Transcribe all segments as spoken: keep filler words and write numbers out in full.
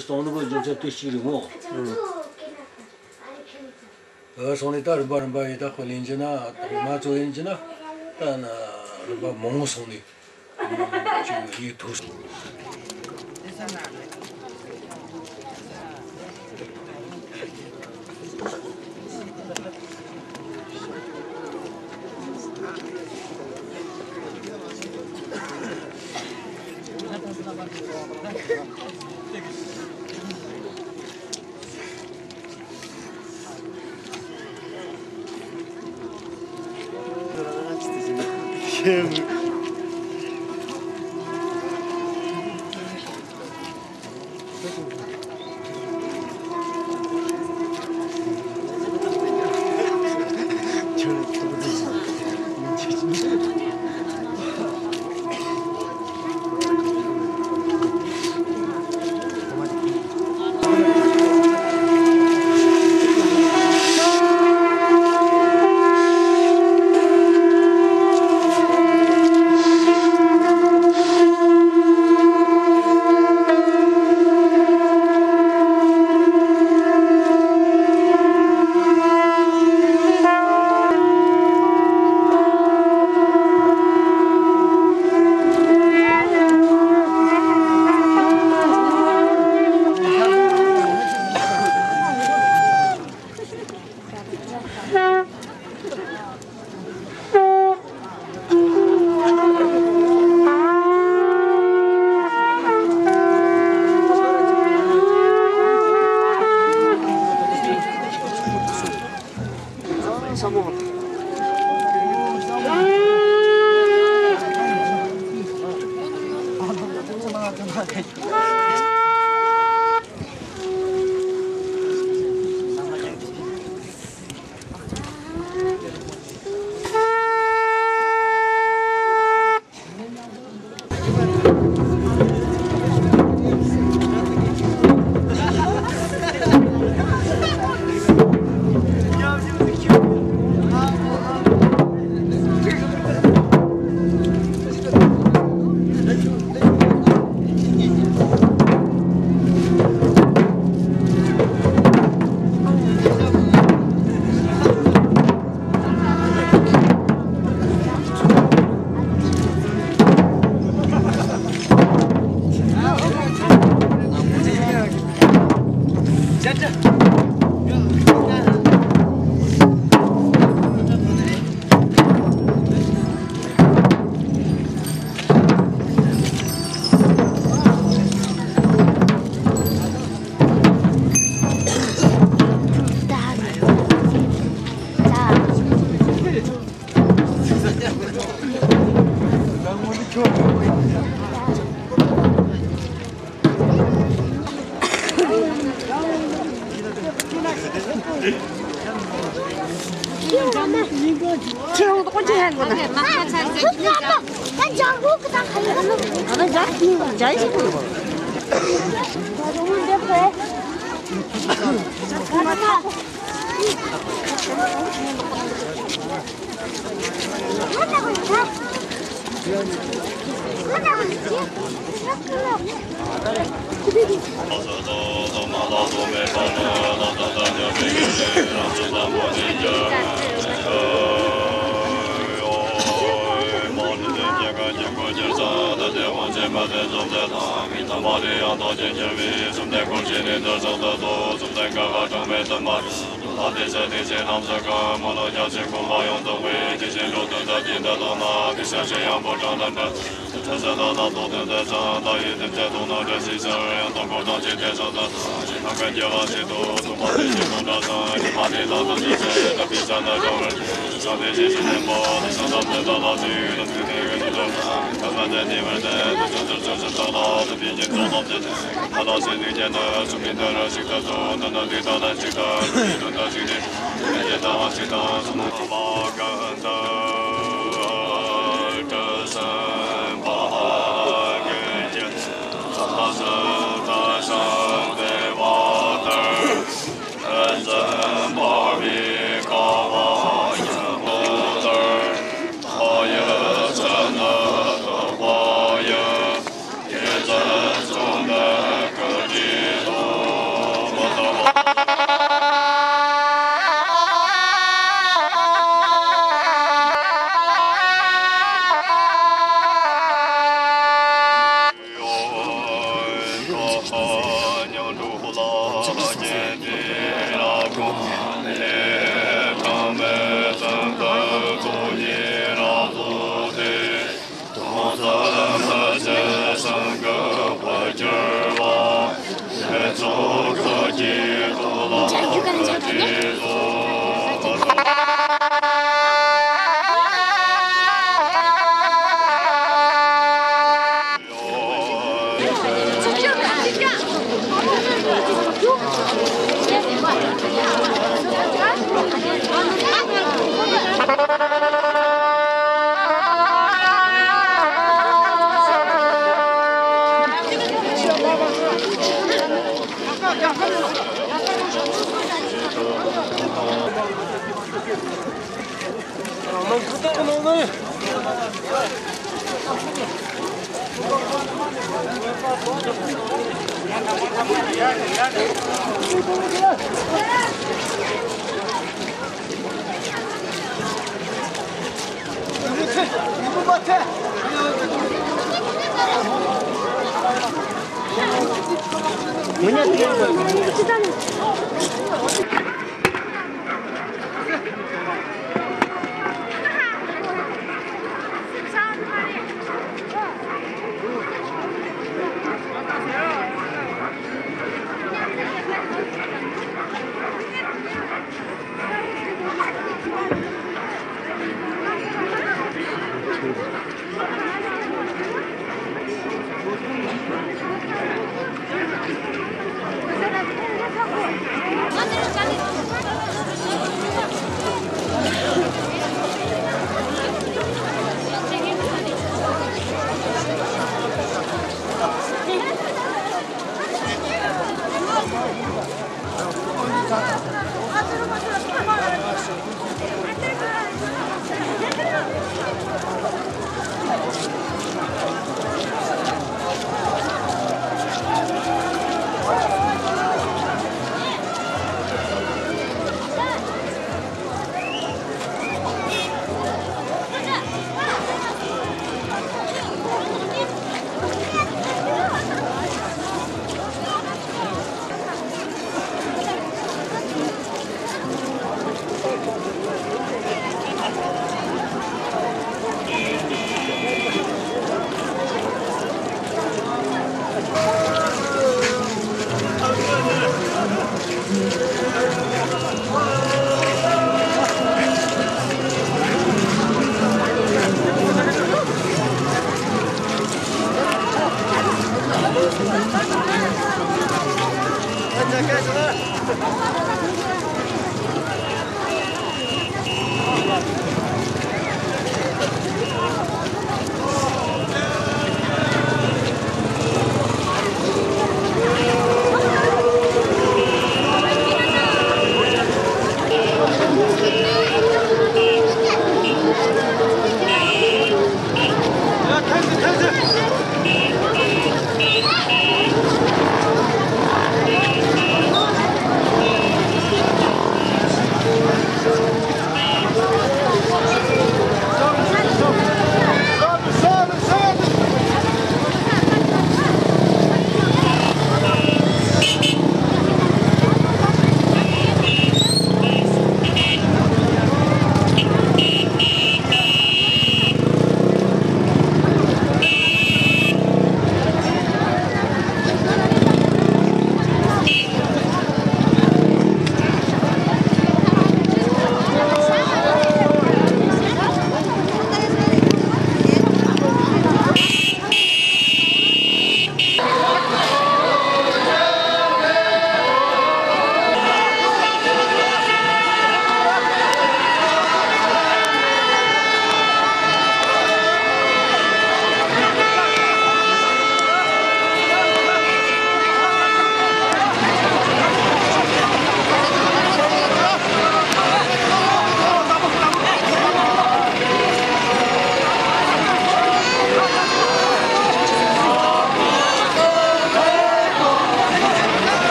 སྟོང་ནོ་གི་རྒྱུ་མཚན་དེ་གཅིག་རེད་མོ། ཨ། སོང་ནས་ད་རིམ་པ་རིམ་པ་ཡིན། ད་ཁོ་ལེན་རྒྱུ་ན་ད་ང་ཚོ་ལེན་རྒྱུ་ན་ད་ན་རིམ་པ་མང་བོ་སོང་ནས་ཅིག་ཡིག་ཐུག་སོང་།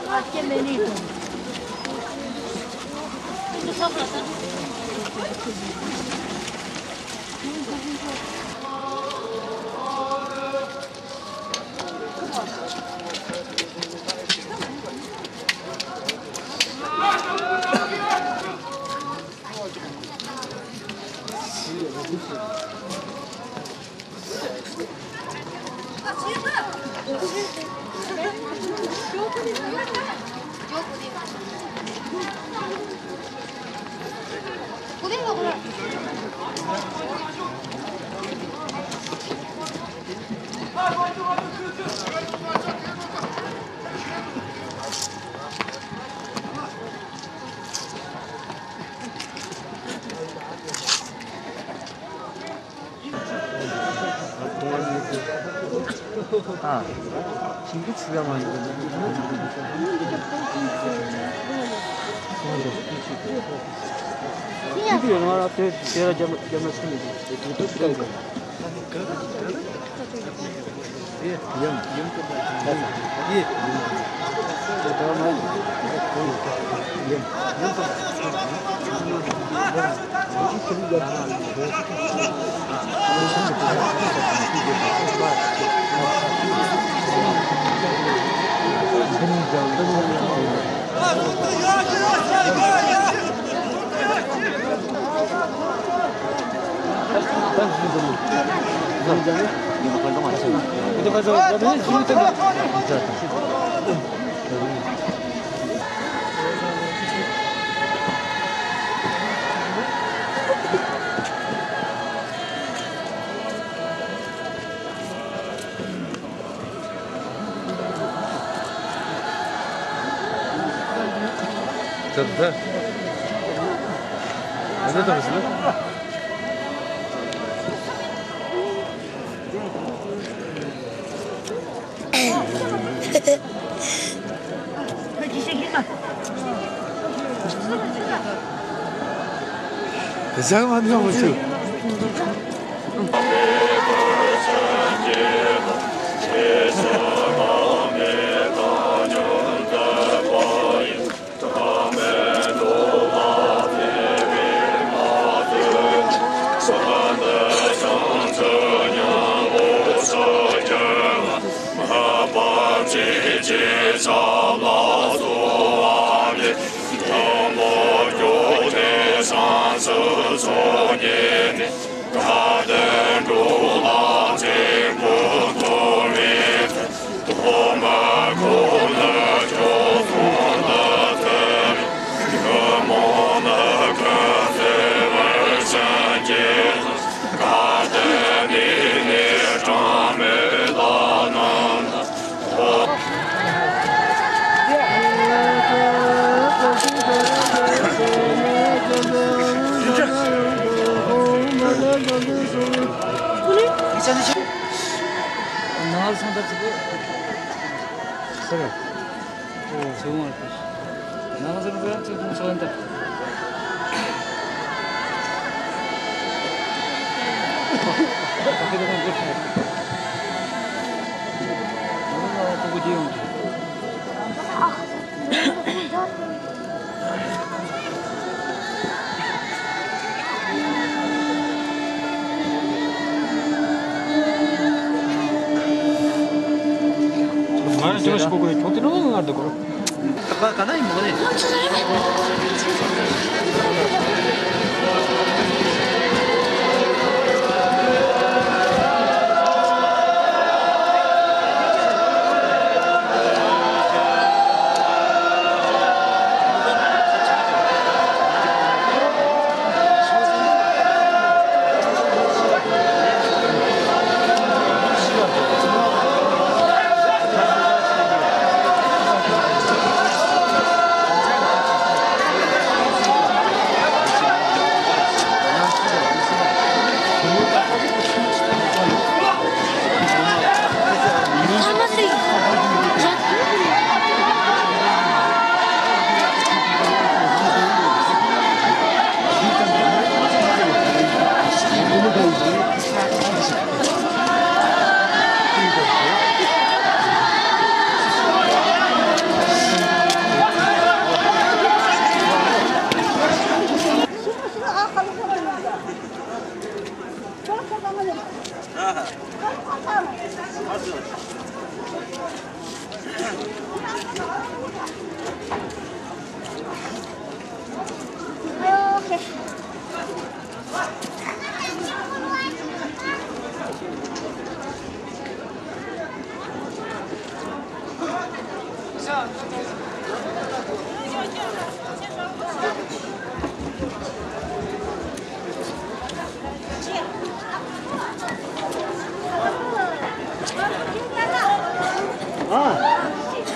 ཨ། ཁྱིམ་གྱི་ཚིག་ལ་མ་འདུག་ཁྱིམ་གྱི་ཡོད་ན་ར་དེ་དེ་ར་རྒྱབ་རྒྱབ་ན་ཆོ་མི་འདུག་དེ་དུས་དུས་ཚིག་ལ་ཡོད།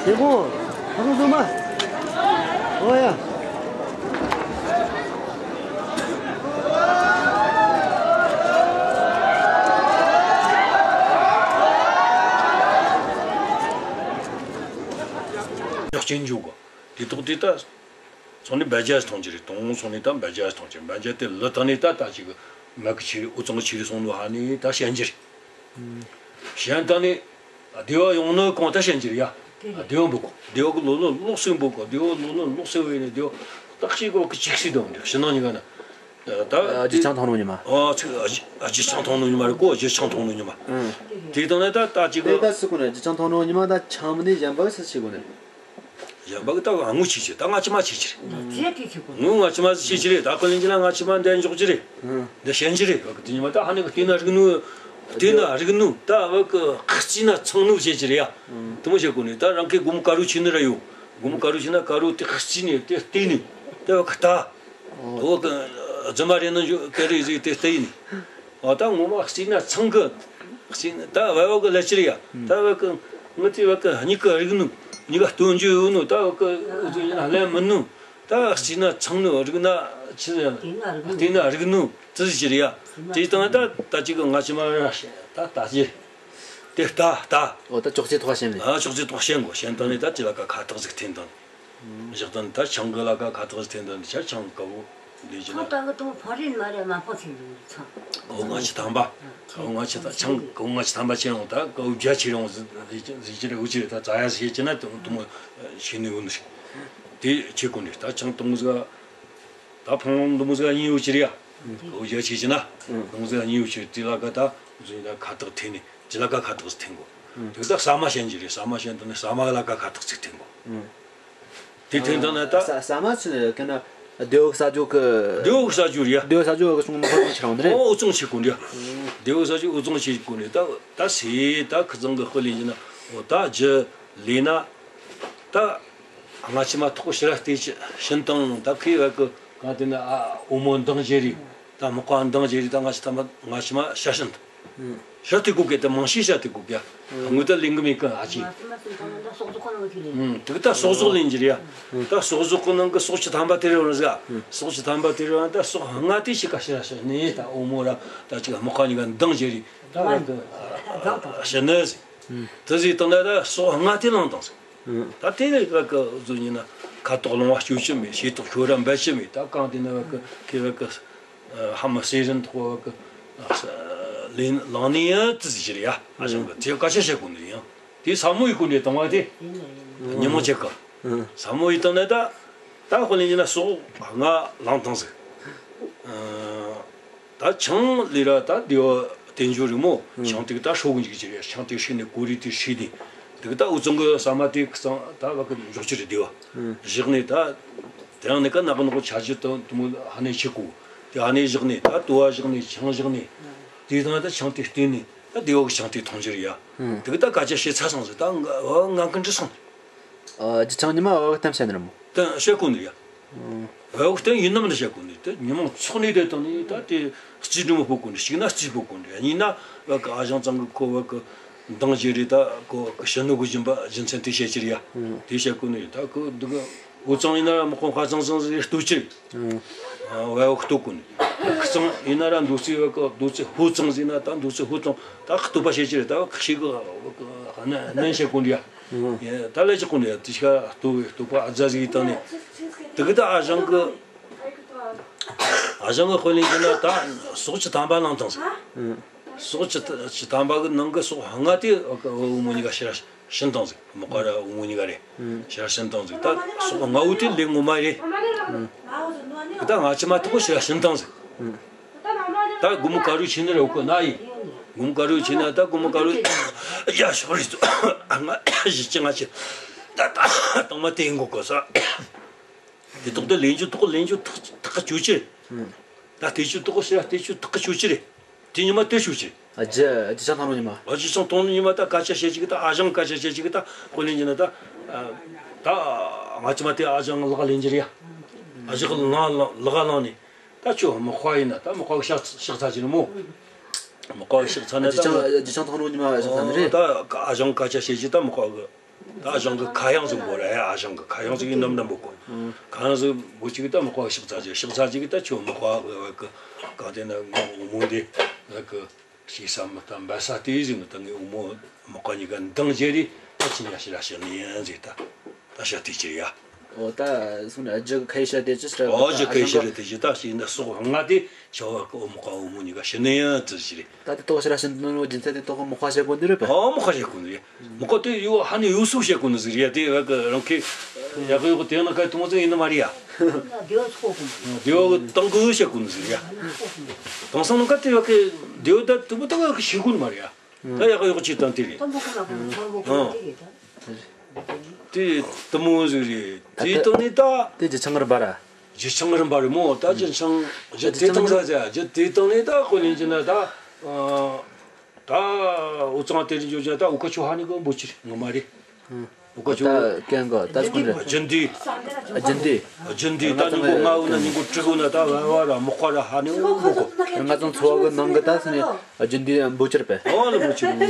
དེ་གོ། ཧ་གོ་སོང་མ། ཨོ་ཡ། ཡག་ཅན་འཇུག་གོ། དེ་ཐོག་དེ་ད། སོང་ནས་སྦ་རྒྱ་ཐོན་གྱི་རེད། དང་སོང་ནས་ད་སྦ་རྒྱ་ཐོན་གྱི། སྦ་རྒྱ་དེ་ལི་ཐང་ནས་ད་ད་ཅིག་མ་གི་ཆི་རེད། འུ་ཚང་གི་ཆི་རེད་སོང་ནོ་ཧ་ནས་ད་ཞན་གྱི་རེད། ཞན་ཐང་ནས་སྡེ་བ་ཡོང་ནོ་གང་ད་ཞན་གྱི་རེད་ཡ། སྡེ་བ་འབུ་གོ། སྡེ་བ་གི་ལོ་ལོ་ལོག་སེ་འབུ་གོ། སྡེ་བ་ལོ་ལོ་ལོག་སེ་བས་ནས་སྡེ་བ་ད་ཅིག་གོ་གི་ཅིག་སི་དང་འདི་ཕྱི་ནང་གཉིས་ཀ་ན། ད་ཨ་རྒྱུ་ཆང་འཐུང་ནོ་ཉི་མ། ཨ་ཚིག་ཨ་རྒྱུ་ཨ་རྒྱུ་ཆང་འཐུང་ནོ་ཉི་མ་རེད་གོ། རྒྱུ་ཆང་འཐུང་ནོ་ཉི་མ། ཨང་། དེ་དང་ནས་ད་ད་ཅིག་དེ་གི་ད་སུ་གོ་ནས་རྒྱུ་ཆང་འཐུང་ནོ་ཉི་མ་ད་ཆང་མི་ནས་གཞན་པ་སུ་ཆི་གོ་ནས། གཞན་པ་གི་ད་ངོ་ཆེ་ཆེ། ད་ང་ཆི་མ་ཆེ་ཆེ་རེད། ད་ཅི་ཡ་ཆེ་ཆེ་གོ། ངོ་ང་ཆི་མ་ཆེ་ཆེ་རེད། ད་ཁོ་ལེན་གྱི་ན་ང་ཆི་མ་འདི་འཇོག་གྱི་རེད། ཨང་། འདི་ཞན་གྱི་རེད། བ་གི་དེ་ཉི་མ་ད་ཧ་ནི་གི་བལྟས་ན་རིག་ནོ། བལྟས་ན་རིག་ནོ། ད་བ་གི་ཁ་རྩིས་ན་ཚང་ནོ་བྱེད་ཀྱི་རེད་ཡ། ཨང་། དེ་མོ་བྱེད་གོ་ནི། ད་རང་གི་སྒོར་མོ་དཀར་རོ་ཆེ་ནི་ར་ཡོད། སྒོར་མོ་དཀར་རོ་ཆེ་ན་དཀར་རོ་དེ་ཁ་རྩིས་ནས་དེ་བལྟས་ནས་དེ་བ་གི་ལྟ། ཨོ། འོ་གི་རྫུན་མ་རེད་ནི་འཇོག་གི་རེད་ཟིག་དེ་བལྟས་ནས། ཨ་ད་ངོ་མ་རྩིས་ན་ཚང་གི། རྩིས་ན་ད་བ་བ་གི་ལ་ཅི་རེད་ཡ། ད་བ་གི་ངི་དེ་བ་གི་མྱིག་གི་རིག་ནོ། མྱིག་ག་སྟོན་རྒྱུ་ཡོད་ནོ། ད་བ་གི་འུ་ཚོ་ཡིན་ན་ལན་མིན་ནོ། ད་རྩིས་ན་ཚང་ནོ། རིག་ན་ཆི་ཟེར་ན། བལྟས་ན་རིག་ནོ། བལྟས་ན་རིག་ནོ་ཙི་ཟིག་ཅི་རེད་ཡ། དེ་དང་ད་ད་ཅིག་གི་ང་ཆི་མ་ར་ད་ད་ཅི། དེ་ལྟ་ལྟ། ཨོ་ད་ཅོག་ཙེ་ཐོག་ཞེན་ནས། ཨ་ཅོག་ཙེ་ཐོག་ཞེན་གོ། ཞེན་དང་ནི་ད་ཅི་ལ་ཀ་ཁ་བཏགས་ཟིག་འཐེན་དང་། བཞག་དང་ད་ཆང་གི་ལ་ཀ་ཁ་བཏགས་འཐེན་དང་ཆ་ཆང་དཀར་བོ་འདི་ཅི་ན། ཁོང་ད་གི་དང་ཕ་རིན་མ་རེད། མ་ཕོ་ཚིག་འདུག་ཚང་། ཨོ་ང་ཆི་ཐམ་པ། ཨོ་ང་ཆི་ད་ཆང་ཨོ་ང་ཆི་ཐམ་པ་ཆེ་རུང་ད་ཀའུ་བརྒྱ་ཆེ་རུང་ཟི་ཟི་ཅི་རེད། འུ་ཅི་རེད། ད་ཙ་ཡ་ཟི་ཅི་ན་དུང་དུང་ཤི་ནི་འུ་ནི་ཤི། དེ་ཆེ་གོ་ནི་ད་ཆང་དུང་ཟི་ག་ད་ཕང་དུང་ཟི་ག་གཉིས་འུ་ཅི་རེད་ཡ། ཀའུ་བརྒྱ་ཆེ་ཅི་ན་དུང་ཟི་ག་གཉིས་འུ་ཅི་རེད། དེ་ལ་ཀ་ད་འུ་ཅི་ད་ཁ་བཏགས་འཐེན་ནི། ཅི་ལ་ཀ་ཁ་བཏགས་འཐེན་གོ། དེ་ད་ཟ་མ་ཞན་གྱི་རེད། ཟ་མ་ཞན་དུ་ནི་ཟ་མ་ལ་ཀ་ཁ་བཏགས་ཚིག་འཐེན་གོ། དེ་འཐེན་དང་ན་ད། ཟ་ཟ་མ་ཚུ་ནི་ཀ་ན་སྡེ་བ་ས་ཇོ་གི། སྡེ་བ་ས་ཇོ་རེད། སྡེ་བ་ས་ཇོ་གི་སོང་མ་ཁོ་ཆི་རང་དེ་རེད། ཨོ་ཨུ་ཚང་ཆི་གོ་འདྲ། སྡེ་བ་ས་ཇོ་ཨུ་ཚང་ཆི་གོ་ནི་ད་ད་སེ་ད་ཁི་ཚང་གི་དཔེ་ལེན་གྱི་ན། ཨོ་ད་རྒྱུ་ལས་ན་ད་ང་ཆི་མ་ཐོག་ཕྱི་ར་སྟེ་ཕྱིན་དང་ད་ཁི་བ་གི་ག་དེ་ན་ཨ་འོ་མོ་འདང་བྱེད་རེད། ད་མག་པ་འདང་བྱེད་རེད། ད་ང་ཆི་ཐ་མ་ང་ཆི་མ་ཤ་ཤིན། ཤ་དེ་གོ་གེ་ད་མང་ཤས་ཤ་དེ་གོ་གེ། དངོས་ད་ལེན་གི་མེད་གི་ཨ་ཅི། དེ་གི་ད་སོག་ཟོག་ལེན་གྱི་རེད་ཡ། ད་སོག་ཟོག་གི་ནང་གི་སོག་ཆི་ཐམ་པ་དེ་རེད་བ་ཟ། སོག་ཆི་ཐམ་པ་དེ་རེད་བ། ད་སོག་ལྔ་དེ་ཞིག་ག་ཤི་ར་ཤི་ནས་ད་འོ་མོ་ར་ད་ཅིག་མག་པ་གཉིས་ཀ་འདང་བྱེད་རེད། ད་ཤི་ནས་ཟིག། དེ་ཟིག་དང་ད་ད་སོག་ལྔ་དེ་ལངས་དང་ཟིག། ད་དེ་ནས་བ་གི་བཟོ་ཉིན་ན་ཁ་དོག་ལོང་བ་སྐྱོ་ཆི་མེད། ཤེས་ཐོག་ཤོ་ར་འབད་ཆི་མེད། ད་གང་དེ་ན་བ་གི་ཁེ་བ་གི་ཧ་མ་སེ་རིན་ཐོག་བ་གི་ལེན་ལང་ནི་ཡ་ཙི་ཟིག་རེད་ཡ། ཨ་ཞང་གི་དེ་སྐད་ཆ་བཤད་གོ་ནི་ཡང་དེ་ས་མོ་ཡི་གོ་འདྲེ་དང་བ་དེ་ཉི་མོ་ཆེ་གི། ས་མོ་ཡི་དང་ན་ད་ད་ཧོ་ལེན་ཡིན་ན་སོག་ལྔ་ལང་དང་ཟིག། ད་ཆང་ལས་ར་ད་སྡེ་བ་བསྟན་འགྱུར་རི་མོ་ཆང་དེ་ད་ཧྲོ་གི་འཇིག་ཅི་རེད། ཆང་དེ་ཧྲི་ནས་གོ་རི་དེ་ཧྲི་ནས་དེ་ད་འུ་ཚང་གི་ཟ་མ་དེ་གཙང་ད་བ་གི་འཇོག་ཅི་རེད། སྡེ་བ་བཞག་ནས་ད་དེ་རང་ནས་ཀ་ནག་ནོག་ཆ་རྒྱུ་དང་དུ་མོ་ཧ་ནས་ཆི་གོ་དེ་ཧ་ནས་བཞག་ནས་ད་དུ་བ་བཞག་ནས་ཆང་བཞག་ནས་དེ་དང་ད་ཆང་དེ་བསྟན་ནས་ད་སྡེ་བ་གི་ཆང་དེ་འཐུང་ཅི་རེད་ཡ། དེ་གི་ད་སྐད་ཆ་བཤད་ཚར་སོང་ཟིག། ད་ང་ང་གི་འདྲི་སོང་། ཨ་རྒྱུ་ཆང་ཉི་མ་བ་གི་གཏམ་བཤད་ནི་རེད་མོ། ད་བཤད་གོ་ནི་ཡ། བ་གི་གཏམ་ཡིན་ནམ་ན་བཤད་གོ་ནི། ད་ཉི་མ་ཚོགས་ནས་དེ་དང་ནི་ད་དེ་རྩིས་འགྲོ་མི་ཕོད་གོ་ནི། གཅིག་ན་རྩིས་ཕོད་གོ་ནི། གཉིས་ན་བ་གི་ཨ་ཞང་ཚང་གི་ཁོ་བ་གི་འདང་བྱེད་རེད། ད་ཁོ་གི་ཕྱི་ནུ་གི་སྦྱིན་པ་རྒྱུ་མཚན་དེ་བཤད་ཀྱི་རེད་ཡ། དེ་བཤད་གོ་ནི། ད་ཁོ་འདི་གི་འུ་ཚང་ཡིན་ན་ར་མི་ཁོང་ཁ་ཚང་ཚང་ཟིག་ལྟོས་ཀྱི་རེད། ཨ་བའོ་ལྟོས་གོ་ནི། ཁི་ཚང་ཡིན་ན་ར་འདུག་སེ་བ་གི་འདུག་སེ་ཧུ་ཚང་ཟིན་ན་ད་འདུག་སེ་ཧུ་ཚང་ད་ལྟོས་པ་བྱེད་ཀྱི་རེད། ད་ཁི་ཤི་གི་ནན་བྱེད་གོ་འདི་ཡ། ད་ལས་ཀྱི་གོ་ནི་ཡ། དེ་ཤ་ལྟོས་ལྟོས་པ་ཨ་ཛ་ཟིག་ཡིན་དང་ནི། དེ་གི་ད་ཨ་ཞང་གི་ཨ་ཞང་གི་དཔེ་ལེན་གྱི་ན་ད་སོག་ཆི་ཐམ་པ་ལང་དང་ཟིག། སོག་ཆི་ཆི་ཐམ་པ་གི་ནང་གི་སོག་ལྔ་དེ་འུ་མོ་གཉིས་ཀ་ཕྱིར་ར་ཕྱིན་དང་ཟིག། མག་པ་ར་འུ་མོ་གཉིས་ཀ་རེད། ཕྱིར་ར་ཕྱིན་དང་ཟིག། ད་སོག་ལྔ་བོ་དེ་ལས་ངོ་མ་རེད། ད་ང་ཆི་མ་ཐོག་ཕྱིར་ར་ཕྱིན་དང་ཟིག། ད་སྒོར་མོ་དཀར་རོ་ཆེ་ནི་ར་འུ་ཀོ་ན་ཡིན། སྒོར་མོ་དཀར་རོ་ཆེ་ན་ད་སྒོར་མོ་དཀར་རོ་ཡ་ཤོག་རེད། ང་བཞི་ཅི་ང་ཆི་ད་ད་དང་མ་དེ་ཡིན་གོ་གོ་ས། དེ་ཐོག་དེ་ལེན་རྒྱུ་ཐོག་ལེན་རྒྱུ་ཐག་ཐག་གཅོད་ཀྱི་རེད། ད་དེ་ཆུ་ཐོག་ཤི་ར་དེ་ཆུ་ཐག་གཅོད་ཀྱི་རེད། དེ་ཉི་མ་དེ་ཆུ་ཀྱི་རེད། ཨ་ཅེ་ཨ་ཅེ་ཆང་ཐང་ནོ་ཉི་མ། ཨ་ཅེ་ཆང་ཐང་ནོ་ཉི་མ་ད་སྐད་ཆ་བཤད་ཀྱི་གི་ད་ཨ་ཞང་སྐད་ཆ་བཤད་ཀྱི་གི་ད་དཔེ་ལེན་གྱི་ན་ད། ད་ང་ཆི་མ་དེ་ཨ་ཞང་ལག་ལེན་གྱི་རེད་ཡ། ཨ་ཞང་ལག་ལག་ལང་ནས་ད་ཆུ་མག་པ་ཡིན་ན་ད་མག་པ་གི་ཤག་ཤག་ཚ་གྱི་རེད་མོ། མག་པ་གི་ཤག་ཚ་ནས་ད་ཨ་ཅེ་ཆང་ཐང་ནོ་ཉི་མ་ཤག་ཚ་ནི་རེད། ད་ཨ་ཞང་སྐད་ཆ་བཤད་ཀྱི་ད་མག་པ་གི་ད་ཨ་ཞང་གི་ཁ་གཡང་ཟིག་འབོད་ར་ཡ། ཨ་ཞང་གི་ཁ་གཡང་ཟིག་ཡིན་ནམ་ན་འབོད་གོ། ཁ་གཡང་ཟིག་འབོད་ཅིག་ད་མག་པ་ཕྱག་འཚལ་རྒྱུ། ཕྱག་འཚལ་ཅིག་ད་ཁྱོད་མག་པ་གི་ག་དེ་ན་ངོ་མོ་འདི་གི་ཤེས་ས་མི་ད་འབད་ས་དེ་ཟིག་ནི་ད་ངའི་འོ་མོ་མག་པ་གཉིས་ཀ་འདང་རྒྱུ་རེད། ད་ཁྱེད་གཉིས་ཀ་ཕྱིར་ར་ཕྱིར་ནི་ཡིན་ཟེར། ད་ད་ཕྱིར་དེ་ཕྱིར་ཡ། ཨོ་ད་སོང་ནས་རྒྱུ་གི་ཁ་ཡི་ཤ་དེ་ཅི་ཤ། ཨོ་རྒྱུ་ཁ་ཡི་ཤ་རེད། དེ་ཅི་ད་ཤེས་ན་སོག་ལྔ་དེ་ཤ་བ་གི་འོ་མག་པ་འོ་མོ་གཉིས་ཀ་ཕྱིར་ནི་ཡིན་ཟེར་ཞིག་རེད། ད་དེ་ཏོག་ཕྱིར་ར་ཕྱིར་ནི་ནོ་རྒྱུ་མཚན་དེ་ཏོག་མག་པ་བཤད་གོ་ནི་རེད་པས། ཨོ་མག་པ་བཤད་གོ་ནི་རེད། མག་པ་དེ་ཡོ་ཧ་ནི་ཡོ་སུ་བཤད་གོ་ནི་ཟིག་རེད་ཡ། དེ་བ་གི་རང་གི་ཡག་གི་ཡོག་གི་དེ་ན་ག་དུང་ཟིག་ཡིན་ནི་མ་རེད་ཡ། དེ་བ་གི་དང་གི་བཤད་གོ་ནི་ཟིག་རེད་ཡ། དེང་སང་ནང་ག་དེ་བ་གི་དེ་བ་ད་དུ་མོ་ད་བ་གི་ཤེས་གོ་ནི་མ་རེད་ཡ། ད་ཡག་གི་ཡོག་གི་ཅི་དང་དེ་རེད། དེ་དུ་མོ་ཟིག་རེད། དེ་དུ་མོ་ཟིག་རེད། དེ་དང་ནི་ད་དེ་རྒྱུ་ཆང་རིམ་པ་ར། རྒྱུ་ཆང་རིམ་པ་རེད་མོ། ད་རྒྱུ་ཆང་རྒྱུ་དེ་དང་ཟ་ཟ་རྒྱུ་དེ་དང་ནི་ད་དཔེ་ལེན་རྒྱུ་ན་ད། ད་འུ་ཚང་དེ་རིང་འཇོག་རྒྱུ་ད་འུ་ཀ་ཆོ་ཧ་ནི་གི་འབོད་ཕྱིར་ངོ་མ་རེད། འུ་ཀ་ཆོ། ད་གན་གི་ད་ཚོ་རེད། རྒྱུ་འདི། རྒྱུ་འདི། རྒྱུ་འདི་ད་ཉིན་གོ་ལྔ་བོ་ན་ཉིན་གོ་དྲུག་བོ་ན་ད་བ་བ་ར་མག་པ་ར་ཧ་ནི་འུ་འབོད་གོ། ང་ཚོ་འཚོ་བ་གི་ནང་གི་ད་སོང་ནས་རྒྱུ་འདི་འབོད་ཕྱིར་པས། ཨོ་ལ་འབོད་ཕྱིར། ད་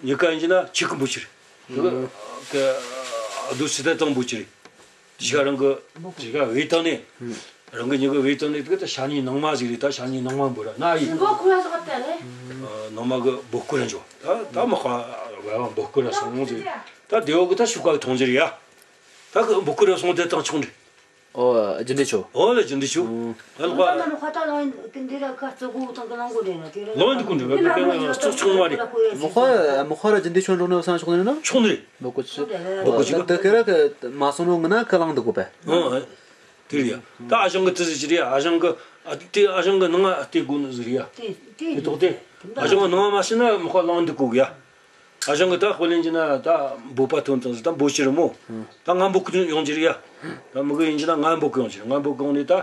ཉི་ཀ་ཡིན་གྱི་ན་ཁྱི་གི་འབོད་ཕྱིར། གི་གི་ཨ་དུ་སི་ད་དང་འབོད་ཕྱིར། དེ་ཤ་རང་གི་དེ་ཤ་བེ་བཏང་ནས། རང་གི་མྱིག་གི་བེ་བཏང་ནས་དེ་གི་ད་ཤ་ཉེ་ནང་མ་ཟིག་རེད། ད་ཤ་ཉེ་ནང་མ་འབོད་ར་ན་ཡིན། ཨ་ནང་མ་གི་འབོད་སྐུ་ར་འཇོག་ད་ད་མག་པ་བ་བ་འབོད་སྐུ་ར་སོང་ཟིག་ད་དེ་བ་གི་ད་ཤུག་ག་གི་མཐོང་རྒྱུ་རེད་ཡ། ད་གི་འབོད་སྐུ་ར་སོང་དེ་དང་ཆུང་རེད། ཨོ་རྒྱུ་འདི་ཆོ། ཨོ་ལ་རྒྱུ་འདི་ཆོ། ཨ་ལ་ཁ། ལོང་འདི་ཀུན་འདི་བ་གི་ཚོགས་ཆུང་བ་རེད། མག་པ་མག་པ་ར་རྒྱུ་འདི་ཆོ་འགྲོ་ནས་བསང་ཆོག་ནི་ན། ཆོག་ནི་རེད། འབོད་སྐུ་ཆོ། འབོད་སྐུ་ཆོ། ད་དེ་ཁེ་ར་གི་མ་སོང་ནོ་ངི་ན་ཁ་ལང་འདུག་གོ་པས། ཨ་དེ་རེད་ཡ། ད་ཨ་ཞང་གི་དེ་ཟིག་ཅི་རེད་ཡ། ཨ་ཞང་གི་ཨ་དེ་ཨ་ཞང་གི་ནང་ང་ཨ་དེ་དགོས་ནི་ཟིག་རེད་ཡ། དེ་ཐོག་དེ། ཨ་ཞང་གི་ནང་ང་མ་ཤི་ན་མག་པ་ལང་འདུག་གོ་གི་ཡ། ཨ་ཞང་གི་ད་དཔེ་ལེན་གྱི་ན་ད་འབོད་པ་ཐོན་ཐོན་ཟིག་ད་འབོད་ཕྱིར་མོ། ད་ང་འབོད་གི་ཡོང་རྒྱུ་རེད་ཡ། ད་མི་གི་ཡིན་གྱི་ན་ང་འབོད་གི་ཡོང་རྒྱུ་རེད། ང་འབོད་གི་ཡོང་ནས་ད་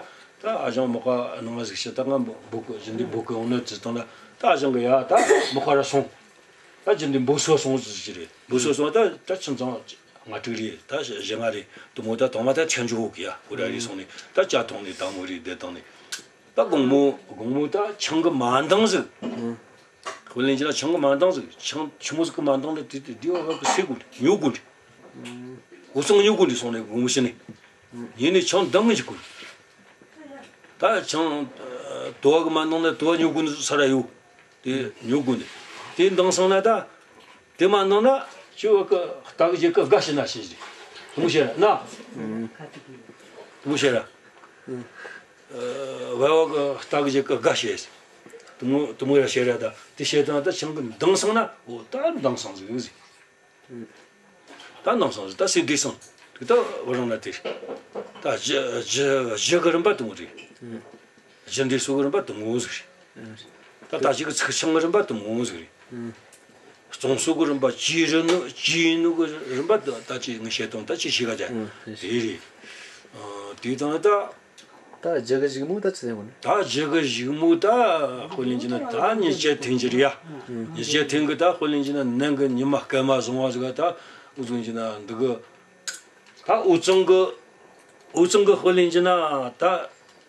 ད་ཨ་ཞང་མག་པ་ནང་ང་ཟིག་ཤི་ད་ང་འབོད་གི་རྒྱུ་འདི་འབོད་གི་ཡོང་ནི་ཟིག་དང་ན་ད་ཨ་ཞང་གི་ཡ་ད་མག་པ་ར་སོང་། ད་རྒྱུ་འདི་འབོད་སོ་སོང་ཟིག་ཅི་རེད། འབོད་སོ་སོང་ད་ད་ཁྱིམ་ཚང་ང་དྲུག་རེད། ད་བཞི་ལྔ་རེད། དུ་མོ་ད་དང་མ་ད་ཆ་འཇོག་གི་ཡ། ཧུ་ར་རེ་སོང་ནས་ད་ཇ་འཐུང་ནས་དང་མོ་རེ་བསྡད་བཏང་ནས། ད་དགོང་མོ་དགོང་མོ་ད་ཆང་གི་མ་འདང་ཟིག་དཔེ་ལེན་གྱི་ན་ཆང་གི་མ་འདང་ཟིག་ཆང་ཆི་མོ་ཟིག་གི་མ་འདང་ལ་དེ་དེ་དེ་བ་བ་གི་སེ་གོ་ཉོ་གོ་འདི། འུ་ཚང་ཉོ་གོ་འདི་སོང་ནས་དགོང་མོ་ཕྱི་ནས། ཉིན་ནས་ཆང་འདང་གི་འཇུག་གོ། ད་ཆང་དུ་བ་གི་མ་འདང་ན་དུ་བ་ཉོ་གོ་འདི་ས་ར་ཡོད། དེ་ཉོ་དགོས་ནི། དེ་འདང་སོང་ན་ད། དེ་མ་འདང་ན་ཁྱོད་བ་གི་རྟ་གི་རྒྱལ་གི་དགའ་ཤི་ན་ཤི་ཟིག་དུ་མོ་ཤེས་ར་ན། དུ་མོ་ཤེས་ར། ཨ་བ་བ་གི་རྟ་གི་རྒྱལ་གི་དགའ་ཤི་ཟིག་དུ་མོ་དུ་མོ་ར་ཤེས་ར་ད། དེ་ཤེས་དང་ད་ཆང་གི་འདང་སོང་ན་འོ་ད་འདང་སོང་ཟིག་ཟིག་ད་ནང་སང་ད་སེ་འདི་སང་དེ་ད་བ་རང་ན་དེ་ད་རྒྱུ་རྒྱུ་རྒྱུ་གི་རིམ་པ་དུ་མོ་རེད། རྒྱུ་འདི་སོ་གི་རིམ་པ་དུ་མོ་ཟིག་རེད། ད་ད་ཅིག་གི་ཚིག་ཆང་གི་རིམ་པ་དུ་མོ་ཟིག་རེད། རྩོང་སོ་གི་རིམ་པ་ཅི་རེད་ནོ་ཅི་ཡིན་ནོ་གི་རིམ་པ་ད་ད་ཅི་ངས་བཤད་དང་ད་ཅི་ཤེས་ག་ད་དེ་རེད། དེ་དང་ད། ད་རྒྱུ་གི་གཞུག་མོ་ད་ཅི་ཟེར་གོ་ནི། ད་རྒྱུ་གི་གཞུག་མོ་ད་དཔེ་ལེན་གྱི་ན་ད་ཉེས་བྱས་ཐོན་གྱི་རེད་ཡ། ཉེས་བྱས་ཐོན་གི་ད་དཔེ་ལེན་གྱི་ན་ནང་གི་ཉི་མ་སྐར་མ་བཟང་བ་ཟིག་ག་ད་འུ་ཚང་གྱི་ན་འདི་གི་ད་འུ་ཚང་གི་འུ་ཚང་གི་དཔེ་ལེན་གྱི་ན་ད་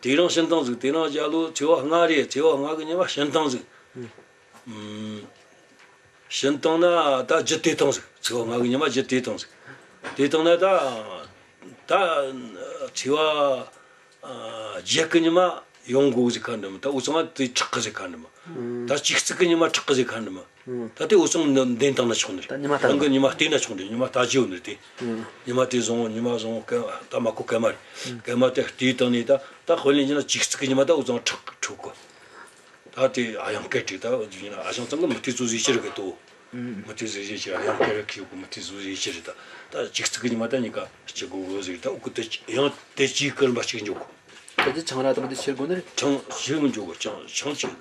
དེ་རིང་ཕྱི་འདང་ཟིག་དེ་རིང་རྒྱ་ལོ་ཚེས་པ་ལྔ་རེད། ཚེས་པ་ལྔ་གི་ཉི་མ་ཕྱི་འདང་ཟིག་ཕྱི་བཏང་ན་ད་བརྒྱུད་དེ་བཏང་ཟིག་ཚེས་པ་ལྔ་གི་ཉི་མ་བརྒྱུད་དེ་བཏང་ཟིག་དེ་བཏང་ན་ད་ད་ཚེས་པ་ཨ་བརྒྱད་གི་ཉི་མ་ཡོང་དགོས་ཟིག་ཁ་འདི་མོ། ད་འུ་ཚང་དེ་ཁྲག་གི་ཟིག་ཁ་འདི་མོ། ད་བཅུ་གཅིག་གི་ཉི་མ་ཁྲག་གི་ཟིག་ཁ་འདི་མོ། ད་དེ་འུ་ཚང་འདི་འདེན་བཏང་ན་ཆོག་ནི་རེད། ད་ཉི་མ་ལྟ་རང་གི་ཉི་མ་བལྟས་ན་ཆོག་ནི་རེད། ཉི་མ་ལྟ་རྒྱུ་ཡོད་ནི་རེད་དེ། ཉི་མ་དེ་བཟང་བོ་ཉི་མ་བཟང་བོ་སྐར་ད་མ་གོ་སྐར་མ་རེད། སྐར་མ་དེ་བལྟས་བཏང་ནས་ད་ད་དཔེ་ལེན་གྱི་ན་བཅུ་གཅིག་གི་ཉི་མ་ད་འུ་ཚང་ཁྲག་འཁྲུག་གོ། ད་དེ་ཨ་ཡང་སྐད་དྲིས་ད་ཨ་ཞང་ཚང་གི་མི་ཐེ་ཚོ་ཟིག་ཕྱིར་གི་དོ། མི་ཐེ་ཟིག་ཟིག་ཕྱིར་ཨ་ཡང་སྐད་ར་ཁྱི་གོ་མི་ཐེ་ཟིག་ཟིག་ཕྱིར་ད། ད་ཅིག་ཙིག་གི་ཉི་མ་ད་གཉིས་ཀ་སྐྱི་གོ་གོ་ཟིག་ད་ཨུ་ཀུ་དེ་ཡང་དེ་ཅིག་ཀར་མ་ཅིག་འཇོག་གོ། ད་དེ་ཆང་ར་དང་དེ་ཕྱིར་གོ་ནི་རེད། ཆང་ཕྱིར་གི་འཇོག་གོ། ཆང་ཆང་ཅིག་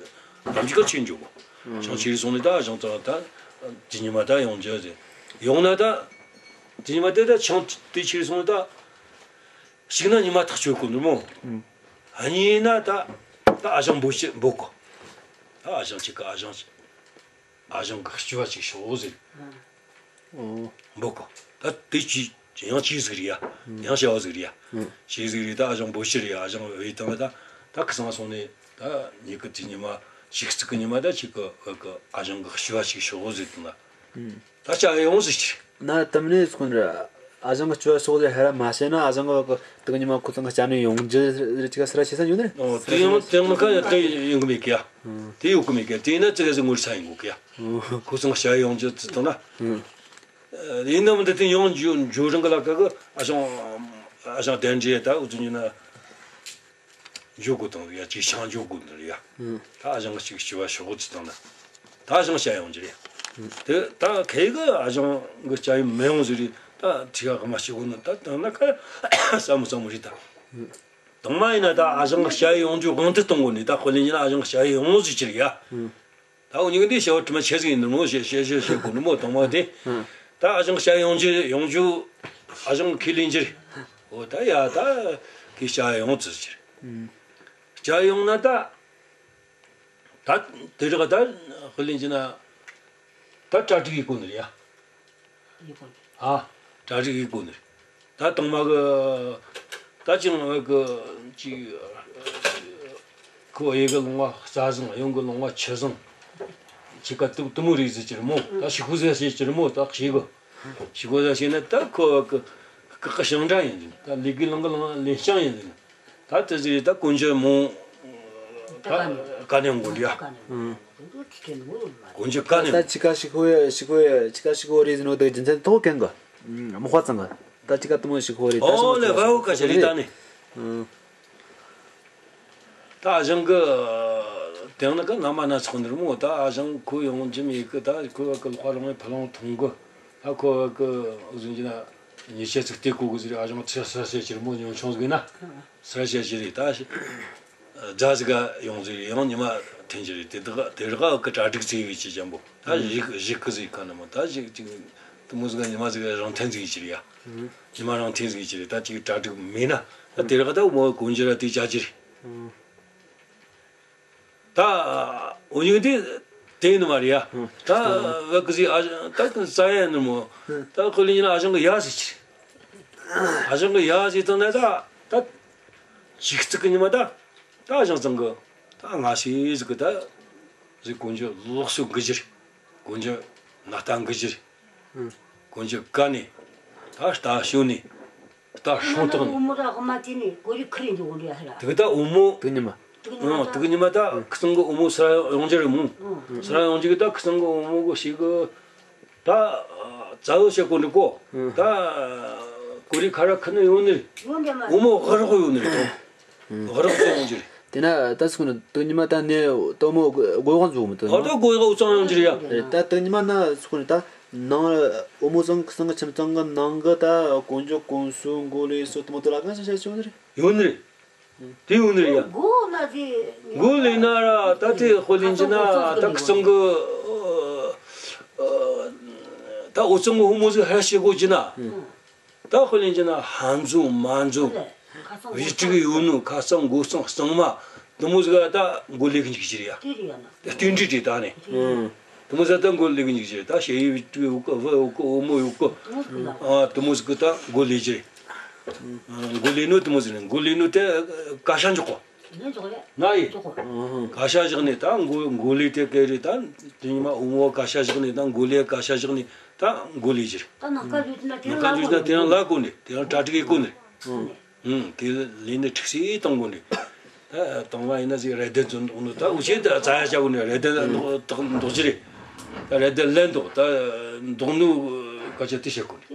གམ་ཅིག་ག་ཅིག་འཇོག་གོ། ཆང་ཕྱིར་སོང་ནས་ད་ཨ་ཞང་ཚང་ད་དེ་ཉི་མ་ད་ཡོང་རྒྱུ་ཟེར། ཡོང་ན་ད་དེ་ཉི་མ་དེ་ད་ཆང་དེ་ཕྱིར་སོང་ནས་ད། གཅིག་ན་ཉི་མ་ཐག་ཆོད་གོ་ནི་མོ། ཨ་གཉིས་ན་ད་ད་ཨ་ཞང་འབོད་ཤི་འབོད་གོ། ད་ཨ་ཞང་གཅིག་ག་ཨ་ཞང་ཨ་ཞང་གི་སྐྱོ་བ་ཅིག་ཤོག་ཟེར། འབོད་གོ། ད་དེ་ཅི་ཡང་ཅི་ཟིག་རེད་ཡ། ཡང་བྱ་བ་ཟིག་རེད་ཡ། ཅི་ཟིག་རེད། ད་ཨ་ཞང་འབོད་ཤི་རེད་ཡ། ཨ་ཞང་བའི་དང་ད་ད་ཁི་སང་སོང་ནས་ད་ཉི་གི་དེ་ཉི་མ་ཅིག་ཙིག་གི་ཉི་མ་ད་ཅིག་གི་ཨ་ཞང་གི་སྐྱོ་བ་ཅིག་ཤོག་ཟེར་དང་ད། ད་སྐྱ་ཡོང་ཟིག་ཅི། ན་དམ་ནས་ཁོ་ར་ཨ་ཞང་གི་སྐྱོ་བ་སོགས་ལས་ཧ་ར་མ་བྱས་ན། ཨ་ཞང་གི་བ་གི་དུག་ཉི་མ་ཁོ་ཚང་གི་སྐྱ་ནས་ཡོང་རྒྱུ་རེད། ཅི་ག་སི་ར་ཤེས་ས་ཡོད་ནི་རེད། ཨོ་དེ་ཡང་དེ་ཡང་ཁ་ཡ་དེ་ཡོང་གི་མེད་གི་ཡ། དེ་ཡོང་གི་མེད་གི་ཡ། དེ་ཡིན་ན་ཅི་ག་ཟིག་ངོ་ཚ་ཡིན་དགོས་གི་ཡ། ཁོ་ཚང་གི་སྐྱ་ཡོང་རྒྱུ་ཚི་ཐང་ན། ཡིན་ནམ་འདི་དེ་ཡང་འཇུ་འཇུ་རང་གི་ལ་ཀ་གི་ཨ་ཞང་ཨ་ཞང་དན་འདྲེ་ད་འུ་ཚོ་ཉིན་ན། འཇོག་དགོས་དང་ཡ། ཅིག་ཤང་འཇོག་དགོས་འདི་ཡ། ད་ཨ་ཞང་གི་ཅིག་སྐྱོ་བ་ཤོག་ཅི་དང་ན། ད་ཨ་ཞང་སྐྱ་ཡོང་རྒྱུ་རེད། དེ་ད་ཁེ་གི་ཨ་ཞང་གི་སྐྱ་ཡོང་མི་ཡོང་ཟིག་རེད། ད་ཐི་ག་གི་མ་ཤི་གོ་ནི་ད་དང་ན་ཁ་བསམ་མོ་བསམ་མོ་རེད་ད། དང་མ་ཡིན་ན་ད་ཨ་ཞང་གི་སྐྱ་ཡོང་རྒྱུ་དབང་དུ་གཏོང་དགོས་ནི། ད་དཔེ་ལེན་ན་ཨ་ཞང་སྐྱ་ཡོང་ཟིག་ཅི་རེད་ཡ། ད་འུ་གཉིས་ཀ་འདི་བྱ་བ་དྲི་མ་ཆེ་ཟིག་ཡིན་ནོ་ཞེས་བཤད་བཤད་བཤད་གོ་ནི་མོ། དང་མ་དེ་ད་ཨ་ཞང་སྐྱ་ཡོང་རྒྱུ་ཡོང་རྒྱུ་ཨ་ཞང་ཁས་ལེན་རྒྱུ་རེད། འོ་ད་ཡ་ད་ཁི་སྐྱ་ཡོང་ཙི་ཟེར། སྐྱ་ཡོང་ན་ད་ད་དེ་རིགས་ད་དཔེ་ལེན་རྒྱུ་ན་ད་གྲ་སྒྲིག་ཡེད་དགོས་ནི་རེད་ཡ། ཨ། གྲ་སྒྲིག་ཡེད་དགོས་ནི་རེད། ད་དང་མ་གི་ད་ཅིག་གི་ཅིག་ཁོ་གཡས་གི་ལུང་བ་རྩྭ་བཟང་། གཡོན་གི་ལུང་བ་ཆུ་བཟང་། ཅིག་ག་དུ་དུ་མོ་རིགས་ཟེར་གྱི་རེད་མོ། ད་ཞི་ཁུ་ཟེར་བྱེད་ཀྱི་རེད་མོ། ད་ཞི་གི་ཞི་ཁུ་ཟེར་བྱས་ན་ད་ཁོ་གི་སྐུ་གི་ཞིང་འདྲ་ཡིན་ཟིན། ད་ལས་ཀའི་ལུང་གི་ལུང་ལེན་ཞང་ཡིན་ཟིན། ད་དེ་ཟིག་ད་གོན་རྒྱུ་མོ་ད་ག་ནས་འོང་དགོས་འདྲ། གོན་རྒྱུ་ག་ནས་ད་འོང་། ཅི་ག་ཞི་ཁུ་ཡ་ཞི་ཁུ་ཡ་ཅི་ག་ཞི་ཁུ་རེད་ཟེར་ནོ་ད་རྒྱུ་མཚན་ཐོག་གན་གི་མོ་ཁ་ཙང་གི་ད་ཅི་ག་དུ་མོ་ཞི་ཁུ་རེད། ད་ཨོ་ལེ་བའོ་ཀ་ཞི་རེད་ད་ནི། ད་ཨ་ཞང་གི་དེང་ནི་གི་ན་མ་ན་ཚོགས་འདིར་མོ། ད་ཨ་ཞང་ཁོ་ཡོང་རྒྱུ་མེད་གི། ད་ཁོ་བ་གི་ལོག་རང་ཕ་ལོང་ཐོང་གི། ད་ཁོ་བ་གི་ཟིན་གྱི་ན་ཉེས་ཆད་ཚིག་དེ་གོ་གི་ཟེར། ཨ་ཞང་ཚེ་ས་ཟེར་ཕྱིར་མོ་ཉོ་ཆུང་ཟིག་ན་ས་ཟེར་ཕྱིར་རེད། ད་རྫ་ཟིག་ག་ཡོང་ཟིག་ཡང་ཉི་མ་ཐེན་གྱི་རེད། དེ་དག་དེ་རག་གི་གྲ་སྒྲིག་ཚེ་བའི་ཆེ་ཅན་པོ། ད་གཞིག་གཞིག་གི་ཟིག་ག་ན་མོ། ད་གཞིག་ཅིག་དུ་མོ་ཟིག་ག་ཉི་མ་ཟིག་ག་རང་ཐེན་ཟིག་ཡི་ཆི་རེད་ཡ། ཉི་མ་རང་ཐེན་ཟིག་ཡི་ཆི་རེད། ད་ཅིག་གྲ་སྒྲིག་མེད་ན་ད་དེ་རག་ད་མོ་གོན་རྒྱུ་ར་དེ་བྱ་རྒྱུ་རེད། ད་འུ་གཉིས་དེ་དེ་ནི་མ་རེད་ཡ། ད་བ་ཀི་ཟིག་ཨ་ད་ཀི་ས་ཡ་ནི་མོ། ད་ཁོ་ལི་ཉིན་ཨ་ཞང་གི་ཡ་ཟིག་ཅི། ཨ་ཞང་གི་ཡ་ཟིག་བཏང་ན་ད་ད་ཅིག་ཙིག་གི་ཉི་མ་ད་ད་ཨ་ཞང་ཚང་གི་ད་ང་ཤི་ཟིག་གི་ད་ཟིག་གོན་རྒྱུ་ལོགས་སུ་འགུལ་རྒྱུ་རེད། གོན་རྒྱུ་ན་ད་འགུལ་རྒྱུ་རེད། གོན་རྒྱུ་ག་ནས་ད་ལྟ་ཞོན་ནས། ད་སྲུང་ཐག་ནས། འོ་མོ་ར་གོ་མ་དེ་ནས་གོ་རི་ཁི་རི་འཇུག་གོ་རི་ཧ་ར། དེ་གི་ད་འོ་མོ། དུག་ཉི་མ། དུག་ཉི་མ་ཨང་ད། དུག་ཉི་མ་ད་ཁི་ཚང་གི་འོ་མོ་སི་ར་ཡོང་རྒྱུ་རེད་མོ། ཨང་། སི་ར་ཡོང་རྒྱུ་གི་ད་ཁི་ཚང་གི་འོ་མོ་གི་ཞིག་གི་ད་རྩ་བོ་བྱེད་གོ་འདུག་གོ། ཨང་། ད་གོ་རི་ཁ་ར་ཁི་ནི་ཡོང་ནི་རེད། ཡོང་རྒྱུ་མ་རེད། འོ་མོ་ཧ་རོག་ཡོང་ནི་རེད་དོ། ཧ་རོག་ཚོ་ཡོང་རྒྱུ་རེད། དེ་ན་ད་སུ་ནི་དུག་ཉི་མ་ད་ནས་ལྟད་མོ་དགོས་གང་བཟོ་མི་དུག་ཨ་ད་དགོས་གང་འུ་ཚང་ཡོང་རྒྱུ་རེད་ཡ། རེད། ད་དུག་ཉི་མ་ན་སུ་ནི་ད། ནང་འོ་མོ་ཚང་གི་ཚང་གི་ཁྱིམ་ཚང་གི་ནང་གི་ད་གོན་རྒྱུ་གོན་སོ་མགོ་ལས་སོ་དུ་མོ་དུ་ལ་གང་ཞིག་བྱ་ཆོག་ནི་རེད། ཡོད་ནི་རེད། དེ་ཡོད་ནི་རེད་ཡ། མགོ་ལ་དེ་མགོ་ལས་ན་ར་ད་དེ་དཔེ་ལེན་གྱི་ན་ད་ཁི་ཚང་གི་ད་འུ་ཚང་གི་འོ་མོ་ཟིག་ཧ་ཤེས་དགོས་གྱི་ན། ད་དཔེ་ལེན་གྱི་ན་ཧ་འཛོམས་མ་འཛོམས། བི་ཀྲི་ཡོད་ནོ་ཁ་གཙང་མགོ་གཙང་གཙང་མ་དུ་མོ་ཟིག་ད་མགོ་ལས་གི་འཇུག་གི་རེད་ཡ། ད་རྟེན་འབྲེལ་རེད་ད་ནི། དུ་མོ་ཟིག་ད་མགོ་ལས་གི་འཇུག་གི་རེད། ད་ཞེ་ཡི་བི་ཀྲི་ཡོད་གི། བུ་ཡོད་གི། འོ་མོ་ཡོད་གི། ཨ་དུ་མོ་ཟིག་གི་ད་མགོ་ལས་གི་རེད། མགོ་ལས་ནོ་དུ་མོ་ཟིག་ནི་མགོ་ལས་ནོ་དེ་ཀ་ཤ་འཇོག་གོ། ན་ཡི། ཀ་ཤ་བཞག་ནས་ད་མགོ་མགོ་ལས་དེ་ག་རེད། ད་དེ་ཉི་མ་འོ་མོ་ཀ་ཤ་བཞག་ནས་ད་མགོ་ལས་ཀ་ཤ་བཞག་ནས་ད་མགོ་ལས་གི་རེད། ད་ནང་ཀ་འཇུག་ན་དེ་ནང་ཀ་འཇུག་ན་དེ་རང་ལ་གོ་ནས་དེ་རང་གྲ་སྒྲིག་གི་གོ་ནས། ཨང་། དེ་ལས་ནས་ཁྲིག་སེ་བཏང་གོ་ནས། ད་བཏང་བ་ཡིན་ན་ཟིག་རེ་ལྡན་ཚོ་འདུག་ནོ་ད་འུ་ཆེ་ད་རྩ་ཡ་བྱ་གོ་ནས་རེ་ལྡན་འདུག་འདུག་འདུག་ཅི་རེད། ད་རེ་ལྡན་ལེན་འདུག་ད་འདུག་ནོ་སྐད་ཆ་དེ་བཤད་གོ་ནས།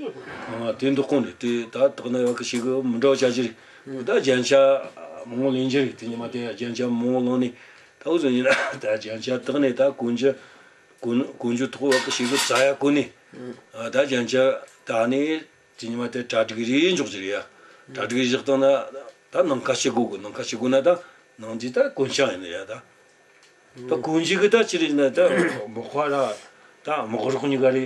ཨང་། དེ་འདུག་གོ་ནས་དེ་ད་དག་ན་ཡོད་གི་ཞིག་གི་མི་འདྲ་བ་བྱ་ཅི་རེད། ད་རྒྱན་ཆ་མང་བོ་ལེན་རྒྱུ་རེད། དེ་ཉི་མ་དེ་རྒྱན་ཆ་མང་བོ་བླངས་ནས་ད་འུ་ཚོ་ཡིན་ན་ད་རྒྱན་ཆ་བཏགས་ནས་ད་གོན་རྒྱུ་གོན་གོན་རྒྱུ་ཐོག་བ་གི་ཞིག་གི་རྩ་ཡ་གོན་ནས་ཨ་ད་རྒྱན་ཆ་བཏགས་ནས་དེ་ཉི་མ་དེ་གྲ་སྒྲིག་རེ་འཇོག་རྒྱུ་རེད་ཡ། གྲ་སྒྲིག་རེ་བཞག་བཏང་ན་ད་ནང་ཁ་ཕྱེ་དགོས་གི། ནང་ཁ་ཕྱེ་དགོས་ན་ད་ནང་དེ་ད་གོན་ཆ་ཡིན་ནི་ཡ། ད་ད་གོན་རྒྱུ་གི་ད་ཅི་རེད་ན་ད་མག་པ་ར་ད་མག་རོགས་གཉིས་ཀ་རེ་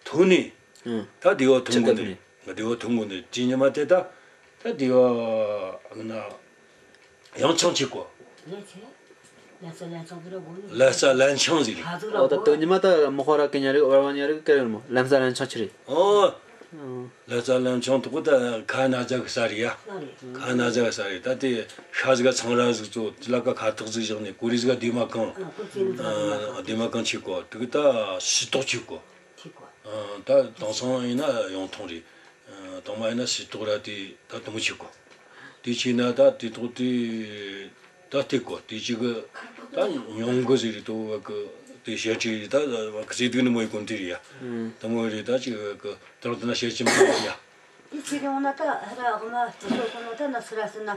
ཐོན་ནས། ཨང་། ད་དེ་བ་ཐོན་གོ་ནི། ཆི་ད་དེ་བ་ཐོན་གོ་ནི། དེ་ཉི་མ་དེ་ད་ད་དེ་བ་ན་ཡང་ཆང་ཆེ་གོ། ལན་ཆེ། ལན་ས་ལན་ཆང་དེ་ར་གོ་ནི། ལན་ས་ལན་ཆང་ཟིག་རེད། ཨོ་ད་དེ་ཉི་མ་ད་མག་པ་ར་གི་ཉ་རིག་བར་བ་ཉ་རིག་གི་རེད་མོ། ལན་ས་ལན་ཆང་ཆི་རེད། ཨོ། ལན་ས་ལན་ཆང་དུ་གོ་ད་ཁ་ན་ཟ་གི་ས་རེད་ཡ། ཁ་ན་ཟ་གི་ས་རེད། ད་དེ་ཤ་ཟིག་ག་ཚང་ར་ཟིག་ཚོ་ལ་ཀ་ཁ་ཐག་ཟིག་བཞག་ནས་གོ་རི་ཟིག་ག་སྡེ་མ་གང་། སྡེ་མ་གང་ཆེ་གོ། དུ་གི་ད་ཤི་ཏོག་ཆེ་གོ། ཨ། ད་དེང་སང་ཡིན་ན་ཡོང་ཐུང་རེད། ཨ། དང་མ་ཡིན་ན་སི་ཏོག་ར་དེ་ད་དུང་ཆེ་གོ། དེ་ཆེ་ན་ད་དེ་ཏོག་དེ་ད་སྟེར་གོ། དེ་ཅིག་གི་ད་ཉུང་གི་ཟེར་རེད་དོ། བ་གི་དེ་ཞལ་ཁྲིད་རེད། ད་བ་གི་ཟེར་དུས་ནི་མོ་ཡི་གོམས་དེ་རེད་ཡ། ཨུམ། དེ་མོ་རེད། ད་ཅིག་བ་གི་དེར་དེ་ན་བཤད་ཀྱི་མི་འདུག་ཡ། དེ་ཆེ་རེ་འོང་ན་ད་ཧ་ར་འོག་མ་སྤྱི་ཚོགས་སོང་ན་ད་ན་སི་ར་སི་ན།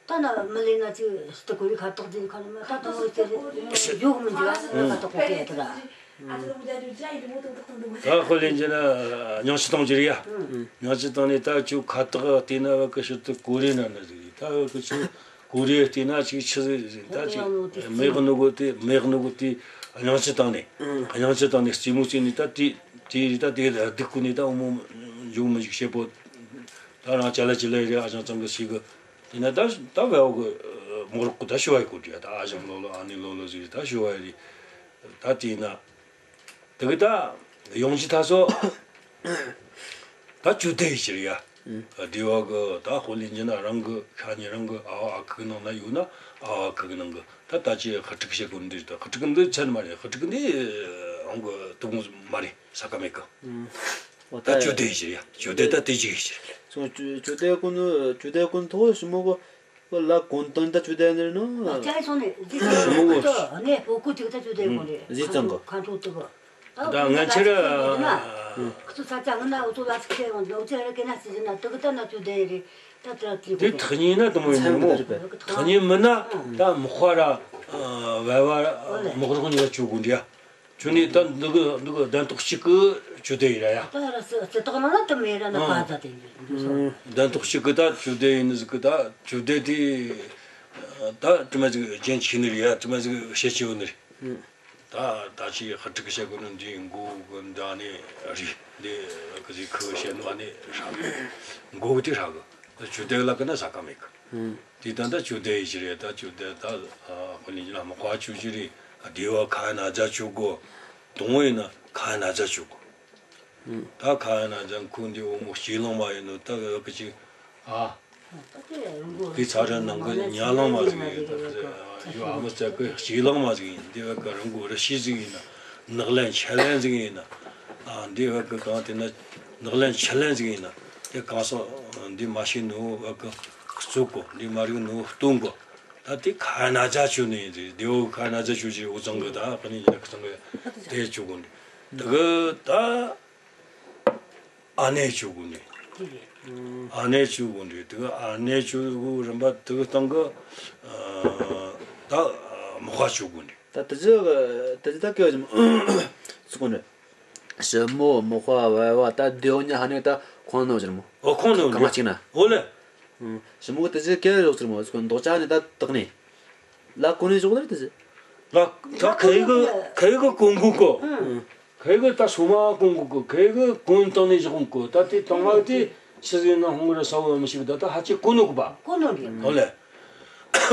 ད་ན་མི་ལས་ན་ཅི་སྟི་གོ་རི་ཁ་ཐོག་དེ་ཁ་ནི་མ་ད་དུང་ཡོད་དེ་རེད། ཡོག་མི་འདུག་ཨ། ཁ་ཐོག་གོ་གེ་དེ་ར། ད་ཁོ་ལེན་རྒྱུ་ན་སྙིང་རྗེ་གཏོང་རྒྱུ་རེད་ཡ། སྙིང་རྗེ་གཏོང་ནས་ད་ཁྱོད་ཁ་ཐོག་བལྟས་ན་བ་གི་ཕྱིར་དུ་གོ་རེ་ན་ན་ཟིག་རེད། ད་བ་གི་ཁྱོད་གོ་རེ་བལྟས་ན་ཅིག་ཆི་ཟིག་ཟིག་ད་ཅིག་མེད་གི་ནོ་གོ་དེ་མེད་གི་ནོ་གོ་དེ་སྙིང་རྗེ་བཏང་ནས། སྙིང་རྗེ་བཏང་ནས་རྩེད་མོ་རྩེ་ནས་ད་དེ་དེ་རེད། ད་དེ་སྡུག་གོ་ནས་ད་འོ་མོ་འཇུག་མི་འཇུག་བྱེད་པོ། ད་རང་ཅ་ལག་ཅི་ལ་རེད། ཨ་ཞང་ཚང་གི་ཞིག་གི་དེ་ན་ད་ད་བའོ་གི་མོ་རོག་གི་ད་ཞུ་བ་ཡི་གོ་དྲི་ད་ཨ་ཞང་ལོ་ལོ་ཨ་ནེ་ལོ་ལོ་ཟིག་ད་ཞུ་བ་ཡི་རེད། ད་དེ་ན་དེ་གི་ད་ཡོང་ཅི་ད་སོ་ད་ཅུ་དེ་ཡི་ཕྱིར་ཡ། ཨུ། དེ་བ་གི་ད་ཧོ་ལི་ཉི་ན་རང་གི་ཤ་ཉི་རང་གི་ཨ་བ་ཨ་ཁུ་གི་ནང་ན་ཡོད་ན་ཨ་བ་ཨ་ཁུ་གི་ནང་གི་ད་ད་ཅི་ཧ་ཕྲུག་བྱེད་གོ་འདི་ད་ཧ་ཕྲུག་འདི་ཚན་མ་རེད། ཧ་ཕྲུག་འདི་རང་གི་དུ་བོང་མ་རེད། ས་ཀ་མེད་གི། ཨུ། འོ་ད་ད་ཅོ་དེ་ཡི་ཕྱིར་ཡ། ཅོ་དེ་ད་དེ་ཅིག་ཡི་ཕྱིར། སོང་ཅོ་ཅོ་དེ་ཀུན་ཅོ་དེ་ཀུན་ཐོག་ཞི་མོ་གོ་ལ་ཀུན་དོན་ད་ཅོ་དེ་ནེར་ནོ། ཨ་ཅག་སོང་ནས་ཟི་ཞི་མོ་གོ་ནས་ཕོ་ཀུ་ཅིག་ད་ཅོ་དེ་ཀུན་རེད། ཟི་ཙང་གོ་ཁ་ཁྲོ་དུ་གོ། ད་ང་ཆེར་ཁུ་ཚུར་ས་ཅག་ང་ན་འུ་ཚོ་ལ་ཅིག་ཁྱེར་ཡོང་འདུག་ཅེ་རེ་ཀེ་ན་སི་ཟི་ན་དུ་གི་ད་ན་ཅོ་དེ་རེད། ད་ད་ཅི་དེ་ཐག་ཉེ་ན་དུ་མོ་ཡིན་ནི་མོ། ཐག་ཉེ་མིན་ན་ད་མི་དཔའ་ར་བལ་བ་མོག་རོག་གཉིས་ལ་ཅོ་དགོས་འདྲ་ཡ། ཁྱོད་ནི་ད་འདི་གི་འདི་གི་གདན་ཐོག་གཅིག་གི་ཅོ་དེ་ཡིན་ར་ཡ། ད་ར་སི་སི་ཏོག་ནང་ལ་དུ་མེད་ར་ན་ཨང་ག་ད་དེ་འདི་སོ། གདན་ཐོག་གཅིག་གི་ད་ཅོ་དེ་ཡིན་ཟིག་གི་ད་ཅོ་དེ་དེ་ད་དྲི་མ་ཟིག་རྒྱན་ཆེ་ནི་རེད་ཡ། དྲི་མ་ཟིག་བཤད་ཆེ་བོ་ནི་རེད། ད་ད་ཅི་ཧ་ཕྲུག་གི་བཤད་གོ་ནི་འདི་མགོ་གི་འདྲ་ནི་རེད། འདི་གི་ཟིག་ཁུ་བཤད་ནི་བ་ནི་ཧྲ་གི། མགོ་གི་དེ་ཧྲ་གི། ད་ཅོ་དེ་ལ་གི་ན་ས་ཀ་མེད་གི། དེ་ད་ད་ཅོ་དེ་ཡི་ཕྱིར་རེད། ད་ཅོ་དེ་ད་ཨ་ཁོ་ལས་ཀྱི་ན་མི་དཔའ་ཅོ་ཅི་རེད། ཨ་དེ་བ་ཁ་ན་ཛ་ཅོ་གོ། དུང་བོ་ཡིན་ན་ཁ་ན་ཛ་ཅོ་གོ། ད་ཁ་ན་ཛ་ཁུ་འདི་འོ་མོ་ཞེ་ལང་མ་ཡིན་ནོ་ད་གི་ཅིག་ཨ། དེ་ཚ་ར་ནང་གི་ཉ་ལང་མ་ཟིག་ཡིན། ད་ཡོ་ཨ་མ་ཙ་གི་ཞེ་ལང་མ་ཟིག་ཡིན། དེ་བ་གི་རང་གོ་ར་ཤི་ཟིག་ཡིན་ན། ནག་ལན་ཆ་ལན་ཟིག་ཡིན་ན། ཨ་འདི་བ་གི་གང་དེ་ན་ནག་ལན་ཆ་ལན་ཟིག་ཡིན་ན། དེ་གང་སོ་འདི་མ་ཤེས་ནོ་བ་གི་གཙུག་གོ། འདི་མ་རིག་ནོ་སྟོན་གོ། ད་དེ་ཁ་ན་ཛ་ཅོ་ནི་ཡིན་ཟིག། དེ་བོ་ཁ་ན་ཛ་ཅོ་ཅི་འུ་ཚང་གི་ད་ཁ་ནི་ཡིན་ན་ཁ་ཚང་གི་དེ་ཅོ་གོ་ནི། དེ་གི་ད་ཨ་ནེ་ཅོ་གོ་ནི། ཨ་ནེ་ཅོ་གོ་ནི། དེ་གི་ཨ་ནེ་ཅོ་གོ་རིམ་པ་དེ་གི་སྟེང་གི་ཨ་ད་མི་དཔའ་ཅོ་གོ་ནི། ད་དེ་ཅི་དེ་ཅི་ད་གི་ཅི་མོ་ཟིག་གོ་ནི། ཞི་མོ་མི་དཔའ་བལ་བ་ད་དེ་བོ་ཉ་ཧ་ནེ་ད་ཁོང་ནོ་ཅི་མོ། ཨོ་ཁོང་ནོ་གང་མ་ཅིག་ན། ཨོ་ལེ། ཞི་མོ་དེ་ཅི་ཀེ་རོགས་ཅི་མོ་ཟིག་གོ་མདོག་ཅག་ནི་ད་དག་ནི། ལ་གོ་ནས་བཞག་ལ་དེ་ཟེར། ལ་ད་ཁའི་གི་ཁའི་གི་གོང་གོ་གོ། ཁའི་གི་ད་སོ་མ་གོང་གོ་གོ། ཁའི་གི་གོང་བཏང་ནས་བཞག་གོ། ད་དེ་བཏང་བ་དེ་ཕྱི་ཟིག་ན་ཧོང་ར་ས་བོ་མི་ཞིག་ད་ད་ཧ་ཅི་གོ་ནོ་གོ་པ། གོ་ནོ་རེད། ཧོ་ལེ།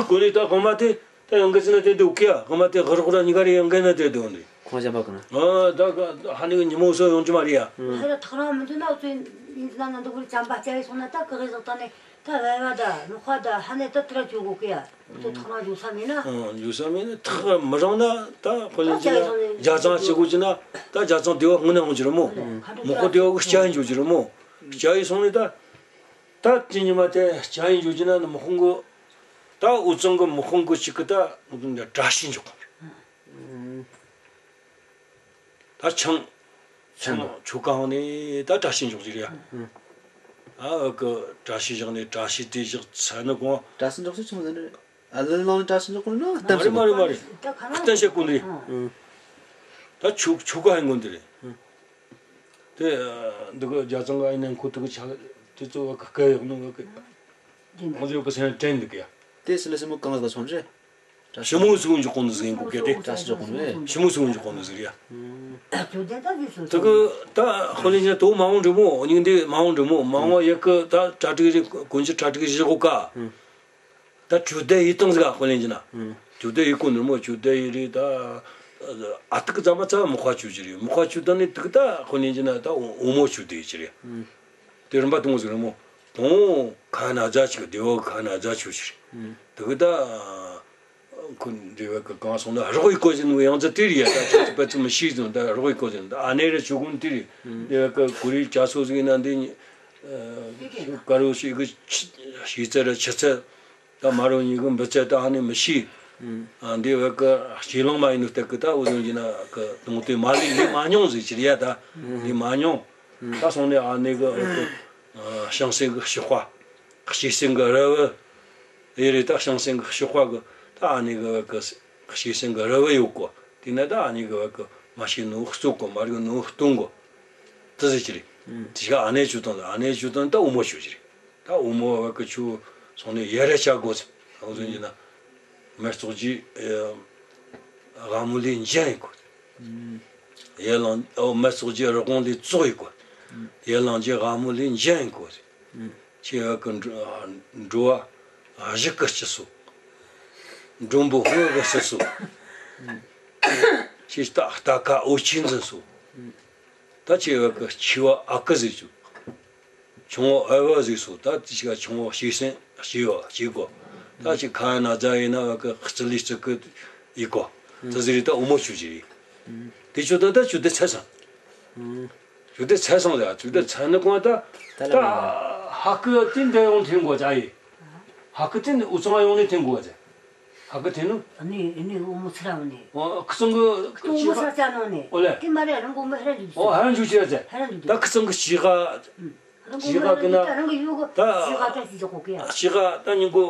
གོ་ནས་ད་གོང་མ་དེ་ད་ཡང་གི་ཟིན་ན་དེ་འདུག་གི་ཡ། གོང་མ་དེ་གི་རོགས་ར་གཉིས་ཀ་རེ་ཡང་གི་ན་དེ་འདུག་ནི། ཁོང་ཞན་པ་གི་ན། ཨ་ད་ཧ་ནི་གི་ཉི་མོ་སོ་ཡོང་གི་མ་རེད་ཡ། ཧ་ར་ཐག་རང་མི་འདུག་ན་ཚོ་ཡིན་ན་ན་འདུག་གི་ཅམ་པ་ཅ་ཡི་སོང་ན་ད་གི་རེ་ཟག་ད་ནས། ད་བལ་བ་ད་མི་དཔའ་ད་ཧ་ནེ་ད་དེ་ར་ཅོ་གོ་གི་ཡ། ད་ཐག་རང་འཇུ་ས་མེད་ན། ཨང་འཇུ་ས་མེད་ན། ཐག་མི་རིང་ན་ད་དཔེ་ལེན་གྱི་ན་རྒྱ་ཚང་ཅི་གོ་གྱི་ན། ད་རྒྱ་ཚང་དེ་བ་སྔོན་ན་འོང་གྱི་རེད་མོ། མི་དཔའ་དེ་བ་གི་སྐྱ་ཡིན་འཇུ་གྱི་རེད་མོ། སྐྱ་ཡིན་སོང་ནས་ད་ད་དེ་ཉི་མ་དེ་སྐྱ་ཡིན་འཇུ་གྱི་ན་ནི་མི་དཔོན་གི་ད་འུ་ཚང་གི་མི་དཔོན་གི་ཅིག་གི་ད་བཀྲ་ཤིས་འཇོག་གོ། ད་ཆང་ཆང་ཆུ་གང་ནས་ད་བཀྲ་ཤིས་འཇོག་གི་རེད། ཨ་གི་བཀྲ་ཤིས་བཞག་ནས་བཀྲ་ཤིས་དེ་བཞག་ཚར་ནི་གོང་། བཀྲ་ཤིས་འཇོག་ཚུལ་ཆུང་ཟེར་ནི་རེད། ཨ་ལི་ལང་ནས་བཀྲ་ཤིས་འཇོག་གོ་ནི་ན་གཏམ་མ་རེད་མ་རེད་མ་རེད། གཏམ་བཤད་གོ་ནི་རེད། ད་ཆུ་ཆུ་ག་ཧན་གོ་ནི་རེད། དེ་འདི་གི་རྒྱ་ཚང་གི་ཨ་ནེ་ཁོ་ཐུག་གི་ཆ་དེ་ཚོ་བ་གི་སྐད་ཡོག་ནི་བ་གི་ང་ཚོ་བ་གི་སེམས་དྲན་འདུག་གི་ཡ། དེ་སི་ལ་སི་མོ་གང་ཟིག་ལ་སོང་རེད། ཞི་མོ་སུ་འཇོག་གོ་ནི་ཟིག་ཡིན་གོ་གལ་ཏེ། བཀྲ་ཤིས་འཇོག་གོ་ནི་རེད། ཞི་མོ་སུ་འཇོག་གོ་ནི་ཟིག་རེད་ཡ། དེ་གི་ད་དཔེ་ལེན་གྱི་ན་དོ་མ་འོང་འགྲིག་མོ། སྙིང་འདི་མ་འོང་འགྲིག་མོ། མ་འོང་ཡ་གི་ད་གྲ་སྒྲིག་རེད། གོན་ཆས་གྲ་སྒྲིག་བྱེད་གོ་ཀ། ད་ཆུ་དེ་ཡི་སྟེང་ཟིག་ག་དཔེ་ལེན་གྱི་ན། ཆུ་དེ་ཡི་གོ་ནི་མོ། ཆུ་དེ་ཡི་རེད་ད། ཨ་ཐུག་ཙམ་མ་ཚ་མི་དཔའ་ཆུ་ཅི་རེད། མི་དཔའ་ཆུ་ད་ནི་ཐུག་ད་དཔེ་ལེན་གྱི་ན་ད་འོ་མོ་ཆུ་དེ་ཡི་ཅི་རེད། དེ་རིམ་པ་དུང་ཟིག་རེད་མོ། དུང་ཁ་ན་ཛ་ཅིག་དེ་བོ་ཁ་ན་ཛ་ཆུ་ཅི་རེད། དེ་གི་ད་ ཁོ་འདི་བ་གི་གང་སོང་ན་རོགས་ཡི་གོ་ཟིན་བའི་ཡང་ཚ་དེ་རེད་ཡ། ད་ཁྱོད་ཚོ་པད་ཚོ་མི་ཤེས་ཟིན། ད་རོགས་ཡི་གོ་ཟིན། ད་ཨ་ནེ་ར་ཆུ་ཀུན་དེ་རེད། འདི་བ་གི་ཀུ་རེ་ཅ་སོ་ཟིན་ན་འདི་ནི་ཀ་རོ་ཞིག་གི་ཤི་ཚད་ར་ཆི་ཚད། ད་མ་རོ་ཉིད་གི་འབུ་ཚད་ད་ཨ་ནི་མི་ཤེས། ཨ་འདི་བ་གི་ཤེས་ལོང་མ་ཡིན་ནོ་སྟེ་གི། ད་འུ་ཟོ་ཡིན་ན་གི་དུང་དེ་མ་ལས་ལས་མ་མྱོང་ཟིག་ཅི་རེད་ཡ། ད་ལས་མ་མྱོང་། ད་སོང་ནས་ཨ་ནེ་གི་བ་གི་བྱང་སེམས་གི་གཤོག་པ། སྐྱེ་སེམས་གི་ར་བ། ཨེ་རེད། ད་བྱང་སེམས་གི་གཤོག་པ་གི་ད་ཨ་ནེ་གི་བ་གི་སྐྱེ་སེམས་གི་ར་བ་ཡོད་གོ། དེ་ན་ད་ཨ་ནེ་གི་བ་གི་མ་ཤེས་ནོ་བཙུགས་གོ། མ་རིག་ནོ་སྟོན་གོ། དེ་ཟིག་ཅི་རེད། དེ་ཞིག་ཨ་ནེ་ཆུ་བཏང་། ཨ་ནེ་ཆུ་བཏང་ད་འོ་མོ་ཆུ་ཅི་རེད། ད་འོ་མོ་བ་གི་ཆུ་སོང་ནས་ཡ་ར་ཆ་གོ་ཟེར། ད་འུ་ཟོ་ཡིན་ན་མེ་ཙོག་གི་ཨ་སྒ་མོ་ལས་འཇམ་ཡིན་གོ། ཡ་ལང་ཨོ་མེ་ཙོག་གི་རི་བོང་ལས་བཙོག་ཡིན་གོ། ཡ་ལང་གི་སྒ་མོ་ལས་འཇམ་ཡིན་གོ། ཁྱེད་བ་གི་འགྲོ་འགྲོ་བ་གཞི་གི་སྤྱི་སོ། མགྲོན་པོ་ཧོ་གི་སྤྱི་སོ། ཁྱེད་རྟ་རྟ་ཁ་འོ་ཆེན་ཟིག་སོ། ད་ཁྱེད་བ་གི་ཆེ་བ་ཨ་ཁུ་ཟིག་སོ། ཆུང་བ་ཨ་བ་ཟིག་སོ། ད་དེ་ཞིག་ཆུང་བ་སྐྱེ་སེམས་སྐྱེ་བ་སྐྱེ་གོ། ད་ཅིག་ཁ་ན་ཛ་ཡིན་ན་བ་གི་རྩི་ལི་རྩི་ཀི་ཡིན་གོ། དེ་ཟིག་རེད། ད་འོ་མོ་ཆུ་ཅི་རེད། དེ་ཆུ་ད་ད་ཆུ་དེ་ཚད་སོང་། ཆུ་དེ་ཚད་སོང་ཟེར། ཆུ་དེ་ཚད་ནི་གོང་ད་ད་ད་ལ་ཧ་ཀི་དེ་འདི་ཡོང་ཐེན་གོ་ཅ་ཡི། ཧ་ཀི་དེ་ནི་འུ་ཚང་ཡོང་ནི་ཐེན་གོ་ཅ། ཧ་ཀི་དེ་ནི། ཨ་ནི་ཨ་ནི་འོ་མོ་ཚ་ར་འོ་ནི། ཨོ་ཁི་ཚང་གི་ཁི་ཚང་འོ་མོ་ཚ་ར་ཅ་ནོ་ནི། ཨོ་ལེ། དེ་མ་རེད། རང་གི་འོ་མོ་ཧ་ར་འཇུ་ཅི། ཨོ་ཧ་ར་འཇུ་ཅི་ཟེར། ཧ་ར་འཇུ་ཅི། ད་ཁི་ཚང་གི་ཤི་ག་རང་གི་ཤི་ག་གི་ན། ད་རང་གི་ཡོ་གི་ད་ཤི་ག་ད་ཤི་ག་གོ་གི་ཡ། ཤི་ག་ད་ཉིན་གོ་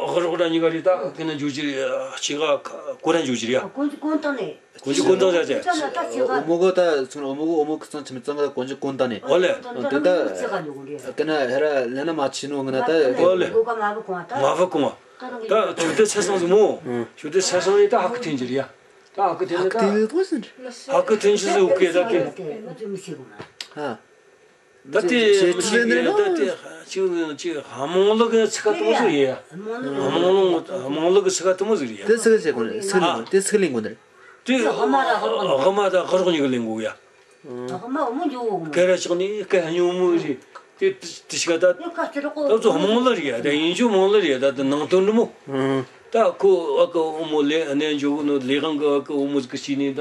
ཧ་རོག་ར་ཉི་ག་རི་ད་གི་ན་འཇུ་ཅི། ཤི་ག་གོ་ར་འཇུ་ཅི་ར་ཡ། གོན་གོན་ཏང་ནི། གོན་གོན་ཏང་ཟེར་ཅི། ཨོ་མོ་གོ་ད་ཚང་འོ་མོ་གོ་འོ་མོ་ཁི་ཚང་ཆི་མི་ཚང་ག་གོན་གོན་ཏང་ནི། ཨོ་ལེ། དེ་ད་ཤི་ག་ཉོ་གོ་ར་ཡ། གི་ན་ཧ་ར་ལེ་ན་མ་ཆི་ནོ་གི་ན་ད། ཨོ་ལེ། མ་བུ་གོང་ད། ད་ཆུ་དེ་ཚད་སོང་ཟིག་མོ། ཆུ་དེ་ཚད་སོང་ནི་ད་ཧ་ཀི་ཐེན་གྱི་ར་ཡ། ད་ཧ་ཀི་ཐེན་ནི་ད། ཧ་ཀི་ཐེན་གྱི་ཟིག་ཨོ་ཀེ་ད་ཀེ། ཧ། ད་དེ་ཆེ་ཆེ་ནི་ད་དེ་ཅི་ཅི་ཧ་མོང་ལོ་གི་ཚིག་ག་དུ་མོ་ཟིག་ཡ། ཧ་མོང་ལོ་ཧ་མོང་ལོ་གི་ཚིག་ག་དུ་མོ་ཟིག་ཡ། དེ་ཚིག་ཟེར་གོ་ནི། ཚིག་ལིང་དེ་ཚིག་ལིང་གོ་ནི། དེ་ཧ་མ་ད་ཧ་རོག་ཉི་གི་ལིང་གོ་ཡ། ཨ་ཧ་མ་འོ་མོ་འཇུ་གོ་གི། སྐད་ར་ཆག་ནི་སྐད་ཧ་ཉོ་མོ་རེད། དེ་དེ་ཞིག་ད་ཡོད་ཁ་ཅི་རོགས་ད་ཚོ་ཧ་མོང་ལ་རེད་ཡ། ད་ཡིན་རྒྱུ་མོང་ལ་རེད་ཡ། ད་དེ་ནང་དོན་འདྲ་མོ། ད་ཁོ་ཨ་ཀ་འོ་མོ་ལས་གནས་འཇོག་གོ་ནོ། ལས་རང་གི་ཨ་ཀ་འོ་མོ་ཟིག་གི་ཤི་ནི་ད་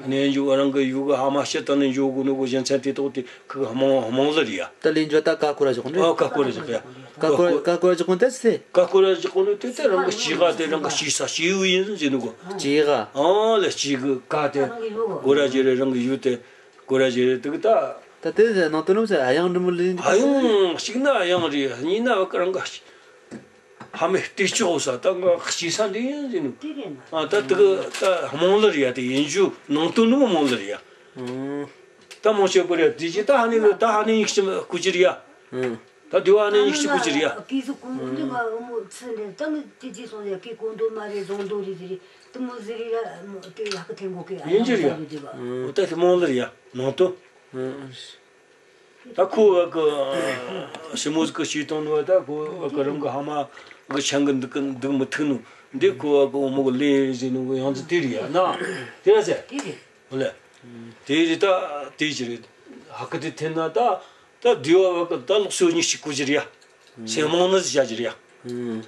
གནས་འཇོག་རང་གི་ཡུལ་གི་ཧ་མ་ཤི་ད་ནས་འཇོག་གོ་ནོ་གོ་གཞན་ཚན་དེ་ཐོག་དེ་ཁོ་ཧ་མོང་ཧ་མོང་ལ་རེད་ཡ། ད་ལས་འཇོག་ད་ཀ་ཁོ་ར་ཞོག་འདྲ། ཨ་ཀ་ཁོ་ར་ཞོག་ཡ། ཀ་ཁོ་ར་ཀ་ཁོ་ར་ཞོག་གོ་ནི་དེ་སེ། ཀ་ཁོ་ར་ཞོག་གོ་ནི་དེ་དེ་རང་གི་སྐྱེ་ག་དེ་རང་གི་སྐྱེ་ས་སྐྱེ་ཡུལ་ཡིན་ཟེར་ནོ་གོ། སྐྱེ་ག་ཨ་ལས་སྐྱེ་གི་ཀ་དེ་གོ་ར་ཇེ་རེ་རང་གི་ཡུལ་དེ། གོ་ར་ཇེ་རེ་དུ་གི་ད། ད་དེ་ནང་དོན་ནམ་ཟེར་ཨ་ཡང་འདྲ་མོ་ལེན་གི། ཨ་ཡང་གཅིག་ན་ཨ་ཡང་རེད། གཉིས་ན་བ་ཀ་རང་ག་ཕ་མའི་ལྟོས་ཆོག་ས་ད་ང་སྐྱེ་ས་འདི་ཡིན་ཟེར་ནོ། ཨ་ད་དུ་གི་ད་རྨོངས་ལ་རེད་ཡ། དེ་ཡིན་རྒྱུ་ནང་དོན་ནི་རྨོངས་ལ་རེད་ཡ། ད་རྨོངས་བྱེད་པ་རེད། དེ་ཅི་ད་ཧ་ནི་ད་ཧ་ནི་ཡིག་ཅི་སྐུ་ཅི་རེད་ཡ། ད་དེ་བ་ནི་ཡིག་ཅི་སྐུ་ཅི་རེད་ཡ། ཀི་ཟུ་ཀུ་མུ་འདི་ང་ཨུ་མུ་ཚི་འདི་ད་ནི་དེ་ཅི་སོང་ཡ། ཀི་ཀོང་དོ་མ་རེད། རྫོང་དོ་རེད་ཟེར་རེད། དུ་མོ་ཟེར་རེད་ཡ། དེ་ཡག་གི་ཐེན་གོ་ཀི་ཨ་ཡིན་ཡང་ཅི་རེད་ཡ། ཟེར་རེད་དེ་བ། ཨོ་ད་དེ་རྨོངས་ལ་རེད་ཡ། ནང་དོན། ད་ཁོ་བ་གི་ཞི་མོ་ཟིག་གི་བྱས་བཏང་ནོ། ད་ཁོ་བ་གི་རང་གི་ཧ་མ་གི་ཆང་གི་འདུག་གི་འདུག་མི་ཐུག་ནོ། འདི་ཁོ་བ་གི་འོ་མོ་གི་ལས་ཟེར་ནོ་གི་ཡང་ཚི་དེ་རེད་ཡ་ན། དེ་ར་ཟེར། དེ་རེད། ཧོ་ལེ། དེ་རེད། ད་དེ་ཅི་རེད། ཧ་གི་དེ་ཐེན་ན་ད་ད་དེ་བ་བ་གི་ད་ལོག་སོ་གཉིས་ཤིག་གོ་ཅི་རེད་ཡ། སེམས་རྨོངས་ནི་ཟིག་བྱ་ཅི་རེད་ཡ།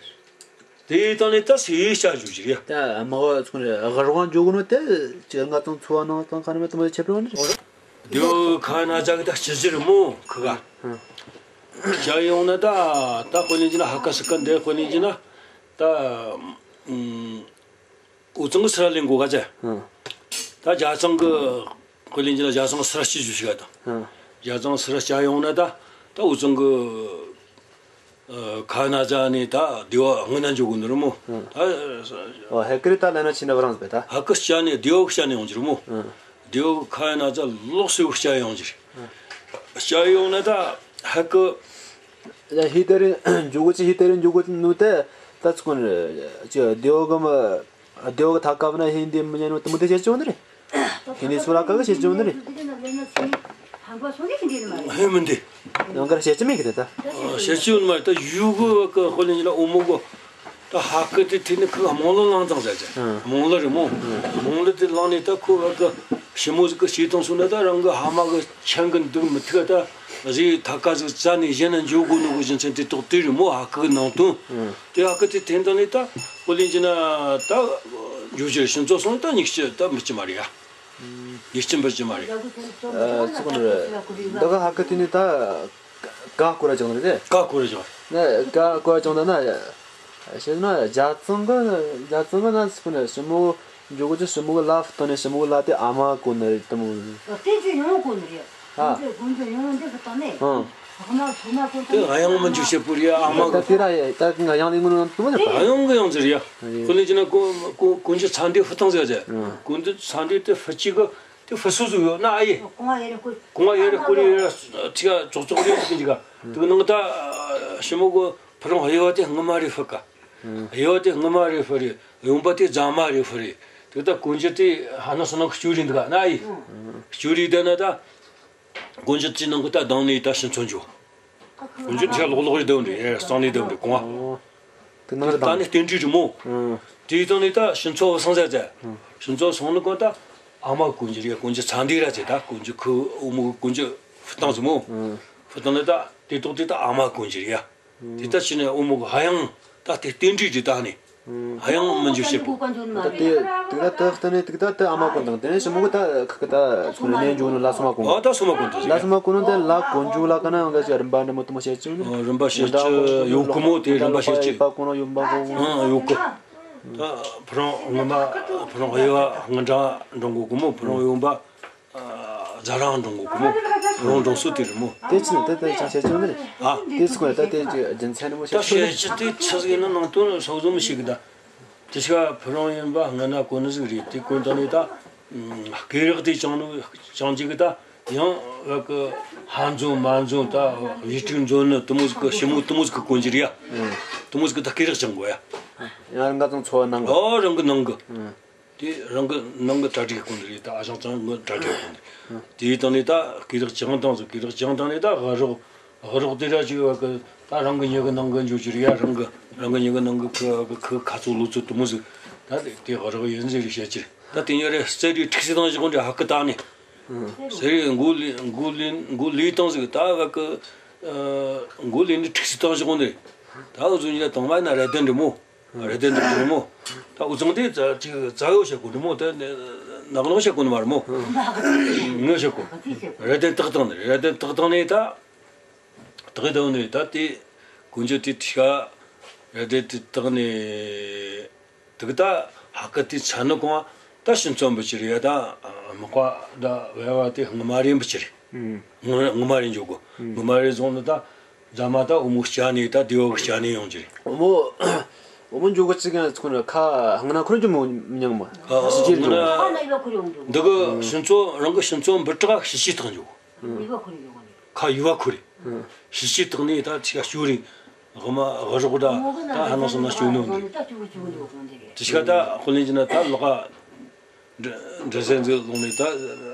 དེ་དང་ནི་ད་སེ་ཡེ་བྱ་རྒྱུ་ཅི་རེད་ཡ། ད་མ་ག་ཚོང་རེད། དགའ་རོགས་འཇོག་གོ་ནོ་དེ་ཅི་ང་ཚང་འཚོ་བ་ནང་ཚང་ཁ་ནི་མེད་དུ་མ་ཆད་པ་ནི། དེའུ་ཁ་ན་ཅག་གི་ད་སྤྱི་ཟིར་མོ་ཁི་ག་ཅག་ཡོང་ན་ད་ད་དཔེ་ལེན་གྱི་ན་ཧ་ཀ་སི་ཀ་འདི་དཔེ་ལེན་གྱི་ན་ད་ཨུ་ཚང་གི་སི་ར་ལེན་གོ་ག་ཅེ། ད་རྒྱ་ཚང་གི་དཔེ་ལེན་གྱི་ན་རྒྱ་ཚང་སི་ར་སྤྱི་ཞུ་ཞིག་ག་ད་རྒྱ་ཚང་སི་ར་ཅག་ཡོང་ན་ད་ད་ཨུ་ཚང་གི་ཁ་ན་ཅག་ནས་ད་དེ་བ་སྔོན་ན་འཇོག་གོ་ནི་རེད་མོ། ད་ཨོ་ཧེ་ཀི་རི་ད་ལ་ན་ཆི་ན་བ་རང་བེ་ད། ཧ་ཀི་སྐྱ་ནས་དེ་བ་སྐྱ་ནས་ཡོང་གི་རེད་མོ། དེ་བ་ཁ་ན་ཅག་ལོག་སེ་བ་སྐྱ་ཡོང་གི་རེད། སྐྱ་ཡོང་ན་ད་ཧ་ཀི། ཡ་ཧི་དེ་རིང་འཇོག་གོ་ཅི་ཧི་དེ་རིང་འཇོག་གོ་ནོ་དེ་ད་ཚུགས་གོ་ནི་རེད། ཅི་དེ་བ་གི་མ། སྡེ་བ་གི་ཐ་ཀ་བ་ན་ཧིན་དི་མི་ཉན་ནོ་དེ་མོ་དེ་བཤད་ཀྱི་ཡོད་ནི་རེད། ཧིན་དི་སུ་ར་ཀ་གི་བཤད་ཀྱི་ཡོད་ནི་རེད། ཧེ་མི་འདི། ཡང་གར་བཤད་ཀྱི་མེད་གི་དེ་ད། བཤད་ཀྱི་ཡོད་ནི་མ་རེད། ད་ཡུལ་གི་བ་གི་དཔེ་ལེན་གྱི་ན་འོ་མོ་གི་ད་ཧ་ཀི་དེ་དེ་ནི་ཁི་རྨོངས་ལ་ལངས་དང་ཟེར་ཅེ། རྨོངས་ལ་རེད་མོ། རྨོངས་ལ་དེ་ལངས་ནས་ད་ཁོ་བ་གི་ཞི་མོ་ཟིག་གི་བྱས་བཏང་སོང་ན་ད་རང་གི་ཧ་མ་གི་ཆང་གི་འདུག་མི་ཐུག་ད་རེ་ཐ་ཀ་ཟིག་བཙལ་ནས་གཞན་ན་འཇོག་དགོས་ནོ་གི་རྒྱུ་མཚན་དེ་དོག་དེ་རེད་མོ། ཧ་ཀི་གི་ནང་དོན། དེ་ཧ་ཀི་དེ་དེ་འདི་ནི་ད། ཧོ་ལིན་ཅི་ན་ད་འཇུ་ཅི་ཕྱི་ཚོ་སོང་ད་ཉིག་ཅི་ད་མི་ཅི་མ་རེད་ཡ། ཉིག་ཅི་མི་ཅི་མ་རེད། ཨ་ཙི་གོ་ནི་རེད། འདི་ག་ཧ་ཀ་དེ་ནི་ད་ཀ་སྐོར་ར་ཅང་རེད། ཀ་སྐོར་ར་ཅང་། ན་ཀ་སྐོར་ར་ཅང་ད་ན་ཤེས་ན་རྒྱ་ཚང་གི་རྒྱ་ཚང་གི་ན་ཙི་གོ་ནི་ཞི་མོ་འཇུ་གོ་ཅི་ཞི་མོ་གི་ལ་ཕུ་ཏོ་ནི་ཞི་མོ་གི་ལ་དེ་ཨ་མ་གོ་ནི་རེད་དམ། ཨ། དེ་ཚོ་ཡོང་གོ་ནི་རེད། ཨ། དགོན་པ་དགོན་པ་ཡོང་འདི་གི་ཏང་ནས། ཨང་། ཧ་མ་ཧ་མ་གོ་དེ་ང་ཡང་མི་འཇུ་བྱེད་པོ་རེད་ཨ་མ་ད་གི། དེ་ར་ཡ་ད་ང་ཡང་ལི་ངོ་ནང་དུ་མ་ད་ང་ཡང་གི་ཡང་ཟེར་ཡ། ཨ་ཡེ། ཁོ་ལས་ཅི་ན་གོ་གོ་གོན་ཆུ་ཚ་འདི་ཧྥུ་ཏང་ཟེར་ཡ་ཟེར། ཨང་། གོན་ཆུ་ཚ་འདི་དེ་ཧྥུ་ཅི་གི་དེ་ཧྥུ་སུ་ཟུ་ཡོད་ན་ཨ་ཡེ། གོང་བ་ཡེ་རེ་ཀོ། གོང་བ་ཡེ་རེ་ཀོ་རེ་ཡེ་ར་ཐི་ཡ་ཙོག་ཙོག་རེ་ཟེར་གི་འཇིག་ག། དེ་གི་ནང་ད་ཞི་མོ་གི་ཕུ་རུང་དབྱེ་བ་དེ་སྔ་མ་རེ་ཧྥུ་ག། དབྱེ་བ་དེ་སྔ་མ་རེ་ཧྥུ་རེ། གཡོན་པ་དེ་རྫ་མ་རེ་ཧྥུ་རེ། དེ་ད་གོན་ཆུ་དེ་ཧ་ན་སོ་ན་གི་སྐྱུ་རེ་འདུག་ག་ན་ཨ་ཡེ། སྐྱུ་རེ་ད་ན་ད། གོན་ཆུ་དེ་ནང་གི་ད་དང་ནི་ད་ཕྱི་ཚོ་འཇུ། གོན་ཆུ་དེ་ལོག་ལོག་རེ་དེ་འདྲ་ཡེ་གཙང་ནི་དེ་འདྲ་གོང་བ། དེ་ནང་རེ་ད་ནི་རྟེན་འབྲེལ་རེད་མོ། དེའི་སྟེང་ནས་ད་ཕྱི་ཚོ་སོང་ཟེར་ཟེར། ཕྱི་ཚོ་སོང་ནི་གོ་ད་ཨ་མ་གོན་ཆུ་རེད། གོན་ཆུ་ཚ་འདི་ར་ཟེར། ད་གོན་ཆུ་ཁུ་འོ་མོ་གོན་ཆུ་ཧྥུ་ཏང་ཟེར་མོ། ཧྥུ་ཏང་ནི་ད་དེ་ཏོག་དེ་ད་ཨ་མ་གོན་ཆུ་རེད་ཡ། དེ་ད་ཕྱི་ནས་འོ་མོ་གི་ཧ་ཡང་ད་དེ་རྟེན་འབྲེལ་དེ་ད་ནི། ཧ་ཡང་མི་འཇུ་བྱེད་པོ། ད་དེ་དེ་ད་དེ་ཧྥུ་ཏང་ནི་དེ་ད་དེ་ཨ་མ་གོན་དང་དེ་ནས་ཞི་མོ་གི་ད་ཁ་གི་ད་ཁོ་ནས་འཇུ་ནི་ལ་སོ་མ་གོན། ཨ་ད་སོ་མ་གོན་དུ་ཟེར། ལ་སོ་མ་གོན་ནི་དེ་ལ་གོན་འཇུ་ལ་ག་ན་ཡང་ག་ཞིག་རིམ་པ་འདྲ་མོ་དུ་མ་བྱེད་ཅིག་ནི། རིམ་པ་བྱེད་ཅིག་ཡོད་གི་མོ། དེ་རིམ་པ་བྱེད་ཅིག་ཡོད་གི། ཨ་ཡོད་གི། ད་ཕུ་རུང་སྔ་མ་ཕུ་རུང་དབྱེ་བ་སྔ་འདྲ་འགྲོ་གོ་གི་མོ། ཕུ་རུང་གཡོན་པ། རྫ་རང་འགྲོ་གོ་གི་མོ། ཕུ་རུང་འགྲོ་སོ་དེ་རེད་མོ། དེ་ཅི་ནི་དེ་དེ་ཅང་བཤད་ཅི་ནི་རེད། ཨ། དེ་ཚོ་གོ་ད་དེ་ཅི་རྒྱུ་མཚན་མོ་ད་བཤད་ཅི་ནི། བཤད་ཅི་དེ་ཆི་ཟིག་ཡིན་ན་ནང་དོན་སོགས་ཟོ་མི་ཤེས་གི་ད། དེ་ཤ་ཕུ་རུང་ཡིན་པ་སྔ་ན་གོ་ནི་ཟིག་རེད། དེ་གོ་ད་ནི་ད། སྐེ་རགས་དེ་བཅང་ནི་བཅང་རྒྱུ་གི་ད། ཡང་བ་གི་ཧ་འཛོམས་མ་འཛོམས་ད་བི་ཀྲིག་འཛོམས་ནི་དུ་མོ་ཟིག་གི་ཞི་མོ་དུ་མོ་ཟིག་གི་གོན་རྒྱུ་རེད་ཡ། དུ་མོ་ཟིག་གི་ད་སྐེ་རགས་བཅང་དགོས་ཡ། ཡང་རང་ག་ཚང་ཚོ་ནང་གི། ཨོ་རང་གི་ནང་གི། དེ་རང་གི་ནང་གི་གྲ་སྒྲིག་གོ་ནི་རེད། ད་ཨ་ཞང་ཚང་གི་གྲ་སྒྲིག་གོ་ནི། དེའི་སྟེང་ནས་ད་སྐེ་རགས་བཅང་སྟངས་ཟིག་སྐེ་རགས་བཅང་སྟངས་ནས་ད་དབུ་རོགས། དབུ་རོགས་དེ་ར་ཅིག་བ་གི་ད་རང་གི་མྱི་གི་ནང་གི་འཇུ་རྒྱུ་རེད་ཡ། རང་གི་རང་གི་མྱི་གི་ནང་གི་ཁུ་ཁུ་ཁ་ཚོ་ལོ་ཚོ་དུ་མོ་ཟིག་ད་དེ་དེ་དབུ་རོགས་ཡིན་ཟེར་རེ་བཤད་ཀྱི་རེད། ད་དེ་ཉིན་རེ་རྩེ་རེ་ཁྲིག་སེ་དང་ཞིག་གོ་འདྲ་ཧ་གི་ད་ནི། རྩེ་རེ་མགོ་ལི་མགོ་ལི་མགོ་ལི་སྟངས་ཟིག་ད་བ་གི་མགོ་ལི་ནི་ཁྲིག་སེ་དང་ཞིག་གོ་ནི། ད་འུ་ཚོ་ཉིད་དང་མ་ན་རེ་དན་འདྲི་མོ། རེ་དན་འདི་རེད་མོ། ད་འུ་ཚང་དེ་ཙ་ཅིག་ཙ་ཡོ་བྱེད་གོ་ནི་མོ། དེ་ནག་ནོག་བྱེད་གོ་ནི་མ་རེད་མོ། ངོ་བྱེད་གོ། རེ་དན་ཏག་ཏག་ནི་རེ་དན་ཏག་ཏག་ནི་ད། ཏག་ཏག་ནི་ད་དེ་གོན་རྒྱུ་དེ་ཐིག་རེ་དན་ཏག་ཏག་ནི། དེ་གི་ད་ཧ་ཀ་དེ་ཚ་ནི་གོང་ད་ཕྱི་ཚོ་འབུད་ཀྱི་རེད་ཡ། ད་མག་པ་ད་བལ་བ་དེ་སྔ་མ་རེ་འབུད་ཀྱི་རེད། ངོ་ངོ་མ་རེ་འཇོག་གོ། ངོ་མ་རེ་བཟུང་ནི་ད་རྫ་མ་ད་འོ་མོ་སྐྱ་ནི་ད་དེ་བ་གི་སྐྱ་ནི་ཡོང་གི་རེད། འོ་མོ་འོ་མོ་འཇོག་གི་ཅི་ག་ཁོ་ན་ཁ་ཧང་ན་ཁོ་ན་ཅི་མོ་མྱང་མ། ཨ་ཕྱི་རྒྱལ་ཨ་འཇོག་ཨ་ན་ཡོད་ཁོ་རེ་འོང་འདུག་འདི་གི་ཕྱི་ཚོ་རང་གི་ཕྱི་ཚོ་འབུད་དྲག་ཕྱི་ཕྱི་ཐག་འཇོག་ཡུ་བ་ཁོ་རེ་ཡོང་ནི། ཁ་ཡུ་བ་ཁོ་རེ། ཕྱི་ཕྱི་ཐག་ནི་ད་ཆི་ག་ཞུ་རེ། དབུ་མ་དབུ་རོགས་ད་ད་ཧ་ན་སོ་ན་ཞུ་ནོ་འདི། ད་ཆི་ག་ད་ཁོ་ལེན་གྱི་ན་ད་ལོག་ག་འདྲ་འདྲ་ཟན་ཟིག་ལོང་ནས་ད་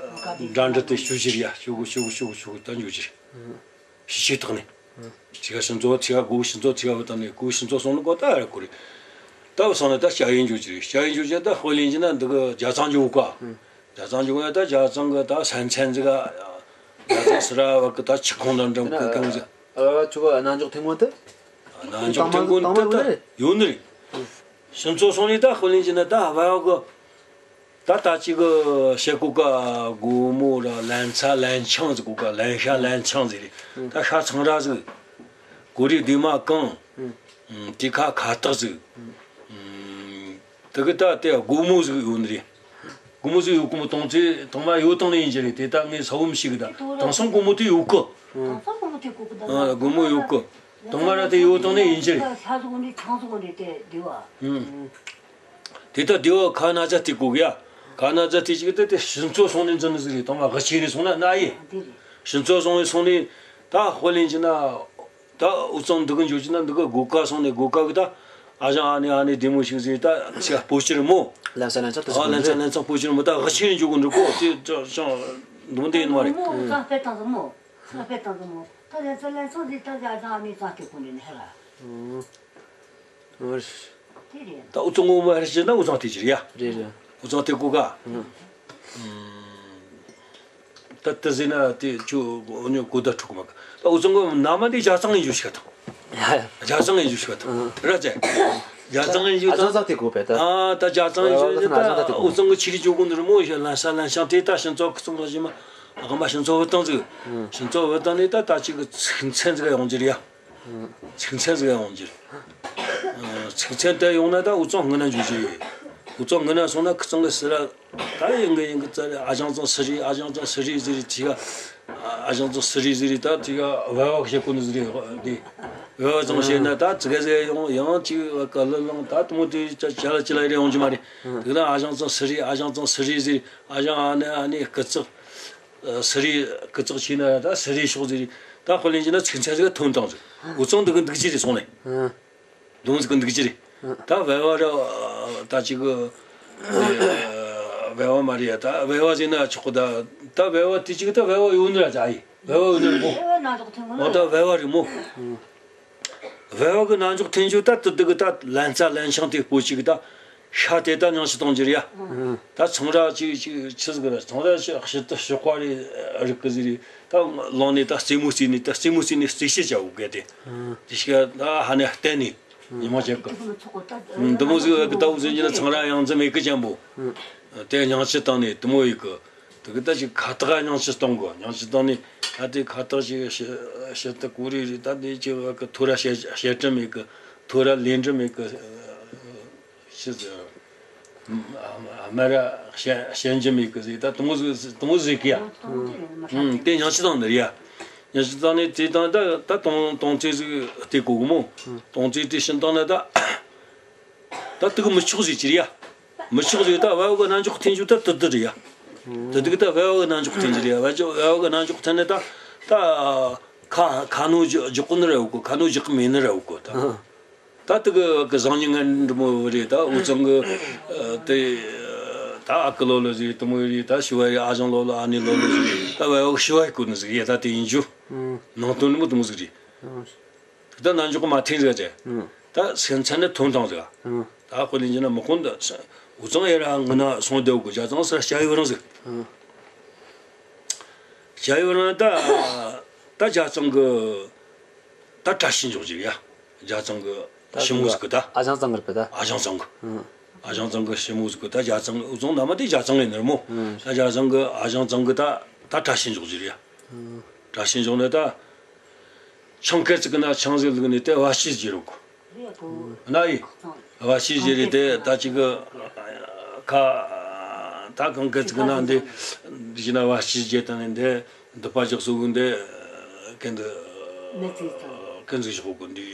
འདྲ་འདྲ་དེ་ཞུ་ཞིག་ཡ་ཞུ་གུ་ཞུ་གུ་ཞུ་གུ་ཞུ་གུ་ད་འཇུ་ཞིག་ཕྱི་ཕྱི་ཐག་ནས། ཆི་ག་ཕྱི་ཚོ་ཆི་ག་གུ་ཕྱི་ཚོ་ཆི་ག་བུད་ད་ནས་གུ་ཕྱི་ཚོ་སོང་ནི་གོ་ད་ར་ཁོ་རེ། ད་བུད་སོང་ནས་ད་སྐྱ་ཡིན་འཇུ་ཞིག་སྐྱ་ཡིན་འཇུ་ཞིག་ད་ཁོ་ལེན་གྱི་ན་འདི་གི་རྒྱ་ཚང་འཇུ་ག་རྒྱ་ཚང་འཇུ་ག་ཡ་ད་རྒྱ་ཚང་གི་ད་ས་མཚན་ཟིག་ག་རྒྱ་ཚང་སི་ར་བ་གི་ད་ཆི་ཁོང་དང་འགྲམ་གི་གང་ཟིག་ཨ་ཆུ་ག་རྣ་འཇོག་ཐེངས་མོ་དེ། རྣ་འཇོག་ཐེངས་མོ་དེ་ད་ཡོད་ནི་རེད། ཕྱི་ཚོ་སོང་ནས་ད་ཁོ་ལེན་གྱི་ན་ད་བ་གི་ད་ད་ཅིག་གི་བཤད་གོ་ག་སྒོ་མོ་ར་ལན་ཚ་ལན་ཆང་ཟིག་གོ་ག་ལན་ཤ་ལན་ཆང་ཟིག་རེད། ད་ཤ་ཚང་ར་ཟིག་གོ་རེ་དེ་མ་གང་། དེ་ཁ་ཁ་བཏགས་ཟིག་དེ་གི་ད་དེ་སྒོར་མོ་ཟིག་ཡོད་ནི་རེད། སྒོར་མོ་ཟིག་ཡོད་གི་མོ་དང་ཚེ་དང་མ་ཡོད་དང་ནི་ཡིན་གྱི་རེད། དེ་ད་ངས་ས་བོ་མི་ཤེས་གི་ད་དེང་སང་སྒོར་མོ་དེ་ཡོད་གི། དེང་སང་སྒོར་མོ་དེ་གོ་གི་ད། ཨ་སྒོར་མོ་ཡོད་གི། དང་མ་ར་དེ་ཡོད་དང་ནི་ཡིན་གྱི་རེད། ཤ་ཟིག་འོང་ནི་ཆང་ཟིག་འོང་ནི་དེ་དེ་བ། ཨུམ། དེ་ད་དེ་བ་ཁ་ན་ཚ་དེ་གོ་གི་ཡ། ཁ་ན་ཚ་དེ་ཅིག་དེ་དེ་ཕྱི་ཚོ་སོང་ནི་འཛིན་ནི་ཟིག་རེད། དང་མ་གི་ཆེ་ནི་སོང་ན་ན་ཡི། ཕྱི་ཚོ་སོང་ནི་སོང་ནི་ད་དཔེ་ལེན་གྱི་ན། ད་འུ་ཚང་འདི་གི་འཇོག་གྱི་ན་འདི་གི་སྒོ་ཁ་སོང་ནས་སྒོ་ཁ་གི་ད་ཨ་ཞང་ཨ་ནེ་ཨ་ནེ་བདེ་མོ་ཞིག་ཟེར་ད་ཆ་སྤོ་ཕྱིར་མོ། ལན་ས་ལན་ཚ་ཏི་ཨ་ལན་ཚ་ལན་ཚ་སྤོ་ཕྱིར་མོ། ད་ཨ་ཆེ་ནས་འཇོག་གི་འདུག་གོ་དེ་ཅང་ཅང་འདུག་འདི་ཡིན་མ་རེད། མོ་ཚང་སྤེལ་བཏང་ཟིག་མོ། ཚང་སྤེལ་བཏང་ཟིག་མོ། ད་ལན་ཚ་ལན་ཚ་ཟིག་ད་ཨ་ཞང་ཨ་ནེ་ཚང་སྤེལ་གོ་ནས་ནི་ཧ་ར། ཨོ། དེ་རེད། ད་འུ་ཚང་ངོ་མ་ཧར་ཞེ་ན་འུ་ཚང་དེ་ཅི་རེད་ཡ། རེད་རེད། འུ་ཚང་དེ་གོ་ག་ཨང་། ད་དེ་ཟེར་ན་དེ་ཆུ་འུ་ཉོ་གོ་ད་ཕྲུ་གུ་མ་ག་ད་འུ་ཚང་གི་ན་མ་དེ་རྒྱ་ཚང་ཡིན་རྒྱུ་ཞིག་ག་དང་། ཡ་ཡ། རྒྱ་ཚང་ཡིན་རྒྱུ་ཞིག་ག་དང་། ཨང་། ར་ཅེ། རྒྱ་ཚང་ཡིན་རྒྱུ་ཨ་ཅང་ཚང་དེ་གོ་བས་ད། ཨ་ད་རྒྱ་ཚང་ཡིན་རྒྱུ་ད་ཨ་ཅང་ཚང་དེ་གོ། འུ་ཚང་གི་ཆི་རིག་ཇོ་གུ་འདིར་མོ་ཞིག་ལན་ས་ལན་ཤང་དེ་ད་ཤིན་ཙོ་ཁུ་ཚང་ལ་ཞིག་མ་ཨ་ག་མ་ཤིན་ཙོ་བུ་བཏང་ཟིག། ཤིན་ཙོ་བུ་བཏང་ནས་ད་ད་ཅིག་གི་ཚིག་མཚན་ཟིག་ཡོང་རྒྱུ་རེད་ཡ། ཚིག་མཚན་ཟིག་ཡོང་རྒྱུ། ཚིག་མཚན་དེ་ཡོང་ན་ད་འུ་ཚང་སྔུན་ན་འཇུ་རྒྱུ་ཡོད། འུ་ཚང་སྔུན་ན་སོང་ན་ཁུ་ཚང་གི་སི་ར་ད་ཡིན་གི་ཡིན་གི་ཙ་རེ་ཨ་ཞང་ཚང་སི་རི་ཨ་ཞང་ཚང་སི་རི་ཟེར་རེ་ཅིག་ག་ཨ་ཞང་ཚང་སི་རི་ཟེར་རེ་ད་ཅིག་ག་བལ་བ་བཤད་གོ་ནི་ཟེར་རེ་དེ་བལ་བ་ཚང་བཤད་ན་ད་ཙི་ག་ཟེར་ཡོང་ཡང་ཅིག་བ་ག་ལི་ལང་ད་དུ་མོ་དེ་ཅ་ཅ་ལ་ཅི་ལ་རེ་ཡོང་རྒྱུ་མ་རེད། དེ་ད་ཨ་ཞང་ཚང་སི་རི་ཨ་ཞང་ཚང་སི་རི་ཟེར་ཨ་ཞང་ཨ་ནེ་ཨ་ནེ་སྐུ་ཚག་སི་རི་སྐུ་ཚག་ཆེ་ན་ད་སི་རི་ཤོག་ཟེར་རེ་ད་དཔེ་ལེན་རྒྱུ་ན་ཚིག་མཚན་ཟིག་ཐོན་བཏང་ཟིག། འུ་ཚང་འདི་གི་འདུག་རྒྱུ་རེད་སོང་ནས། དུང་ཟིག་གི་འདུག་ཅི་རེད། ད་བལ་བ་ར་ད་ཅིག་གི་བལ་བ་མ་རེད་ཡ། ད་བལ་བ་ཟེར་ན་ཆོག་གི། ད་ད་བལ་བ་དེ་ཅིག་ད་བལ་བ་ཡོད་ནི་ར་ཅ་ཡི། བལ་བ་ཡོད་ནི་རེད་མོ། འོ་ད་བལ་བ་རེད་མོ། བལ་བ་གི་རྣ་མཆོག་ཐོན་རྒྱུ་ད་དུ་དུ་གི་ད་ལན་ཚ་ལན་ཤང་དེ་སྤོ་ཅིག་ད་ཤ་དེ་ད་ཉང་ཤི་གཏོང་རྒྱུ་རེད་ཡ། ད་ཚང་ར་ཅིག་ཅིག་ཆི་ཟིག་ར་ཚང་ར་ཤི་ཤི་ད་ཤི་ཁ་རེ་རིག་གི་ཟིག་རེད། ད་ལོང་ནས་ད་རྩེད་མོ་རྩེ་ནས་ད་རྩེད་མོ་རྩེ་ནས་རྩེད་ཤེས་བྱ་འུག་གི་དེ། དེ་ཤ་ད་ཧ་ནས་བསྟན་ནས། ཉི་མ་ཅིག་གི། འདི་མོ་ཟིག་གི་ད་འུ་ཚོ་ཉིད་ཚང་ར་ཡང་འཛིན་མེད་གི་ཅན་པོ། དེ་སྙིང་རྗེ་བཏང་ནས་དེ་མོ་ཡི་གི། དེ་གི་ད་ཅིག་ཁ་ཐག་སྙིང་རྗེ་གཏོང་དགོ། སྙིང་རྗེ་བཏང་ནས་ད་དེ་ཁ་ཐག་ཅིག་བཤད་བཤད་ད་གོ་རེ་རེ་ད་དེ་ཅིག་གི་ཐོ་ར་བཤད་བཤད་དྲི་མེད་གི། ཐོ་ར་ལེན་དྲི་མེད་གི། ཤི་ཟེར། མ་ར་བཤད་བཤད་རྒྱུ་མེད་གི་ཟེར། ད་དེ་མོ་ཟིག་དེ་མོ་ཟིག་གི་ཡ། དེ་སྙིང་རྗེ་བཏང་ནི་རེད་ཡ། སྙིང་རྗེ་བཏང་ནས་དེ་དང་ད་ད་དོང་དོང་ཙེ་ཟིག་སྟེར་གོ་གི་མོ། དོང་ཙེ་དེ་བྱིན་བཏང་ན་ད། ད་དེ་གི་མི་ཆོག་ཟིག་ཅི་རེད་ཡ། མི་ཆོག་ཟིག་ད་བལ་བ་གི་རྣ་མཆོག་ཐོན་རྒྱུ་ད་དེ་དེ་རེད་ཡ། དེ་དེ་གི་ད་བལ་བ་གི་རྣ་མཆོག་ཐོན་རྒྱུ་རེད་ཡ། བལ་བ་གི་རྣ་མཆོག་ཐོན་ནས་ད་ད་ཁ་ཁ་ནོ་འཇོག་གོ་ནི་ར་ཡོད་གོ། ཁ་ནོ་འཇོག་གི་མེད་ནི་ར་ཡོད་གོ་ད། ད་དེ་གི་གི་བཟང་ཉི་ངན་འདི་མོ་རེད། ད་འུ་ཚང་གི་ཨ་དེ་ད་ཨ་ཁུ་ལོ་ལོ་ཟིག་དེ་མོ་རེད། ད་ཞུ་བ་ཡི་ཨ་ཞང་ལོ་ལོ་ཨ་ནེ་ལོ་ལོ་ཟིག། ད་བལ་བ་གི་ཞུ་བ་ཡི་གོ་ནི་ཟིག་ཡ། ད་དེ་ཡིན་རྒྱུ་ནང་དོན་འདི་མོ་དེ་མོ་ཟིག་རེད། དེ་ད་ནང་འཇོག་གི་མ་ཐེན་ཟིག་ཅེ། ད་སེམས་ཚན་ནི་ཐོན་དང་ཟིག། ད་དཔེ་ལེན་རྒྱུ་ན་མི་ཁོང་ད་འུ་ཚང་ཡ་ར་ངུ་ན་སོང་བསྡད་གོ། རྒྱ་ཚང་སར་སྐྱ་ཡོད་རང་ཟིག། སྐྱ་ཡོད་རང་ད་ད་རྒྱ་ཚང་གི་ད་བཀྲ་ཤིས་འཇོག་རྒྱུ་ཡ། རྒྱ་ཚང་གི་ད་ཞི་མོ་ཟིག་གི་ད། ཨ་ཞང་ཚང་གི་རེད་པས་ད། ཨ་ཞང་ཚང་གི། ཨ་ཞང་ཚང་གི་ཞི་མོ་ཟིག་གི་ད། རྒྱ་ཚང་གི་འུ་ཚང་མནའ་མ་དེ་རྒྱ་ཚང་ཡིན་ནི་རེད་མོ། ད་རྒྱ་ཚང་གི་ཨ་ཞང་ཚང་གི་ད་ད་བཀྲ་ཤིས་འཇོག་རྒྱུ་རེད་ཡ། བཀྲ་ཤིས་འཇོག་ནི་ད། ཆང་ཁེ་ཙི་གི་ན་ཆང་ཟིག་བླུགས་ནས་དེ་བ་ཤིས་རྒྱུ་རེད་གོ། ན་ཡི། བ་ཤིས་རྒྱུ་རེད་དེ་ད་ཅིག་གི་ཁ་ད་གང་ཁེ་ཙི་གི་ན་འདི་འདི་ན་བ་ཤིས་རྒྱུ་དང་ནི་འདི། འདི་པ་ཇག་སུ་གུ་འདི་ཀན་འདི་ཀན་ཟིག་ཞོག་གུ་འདི་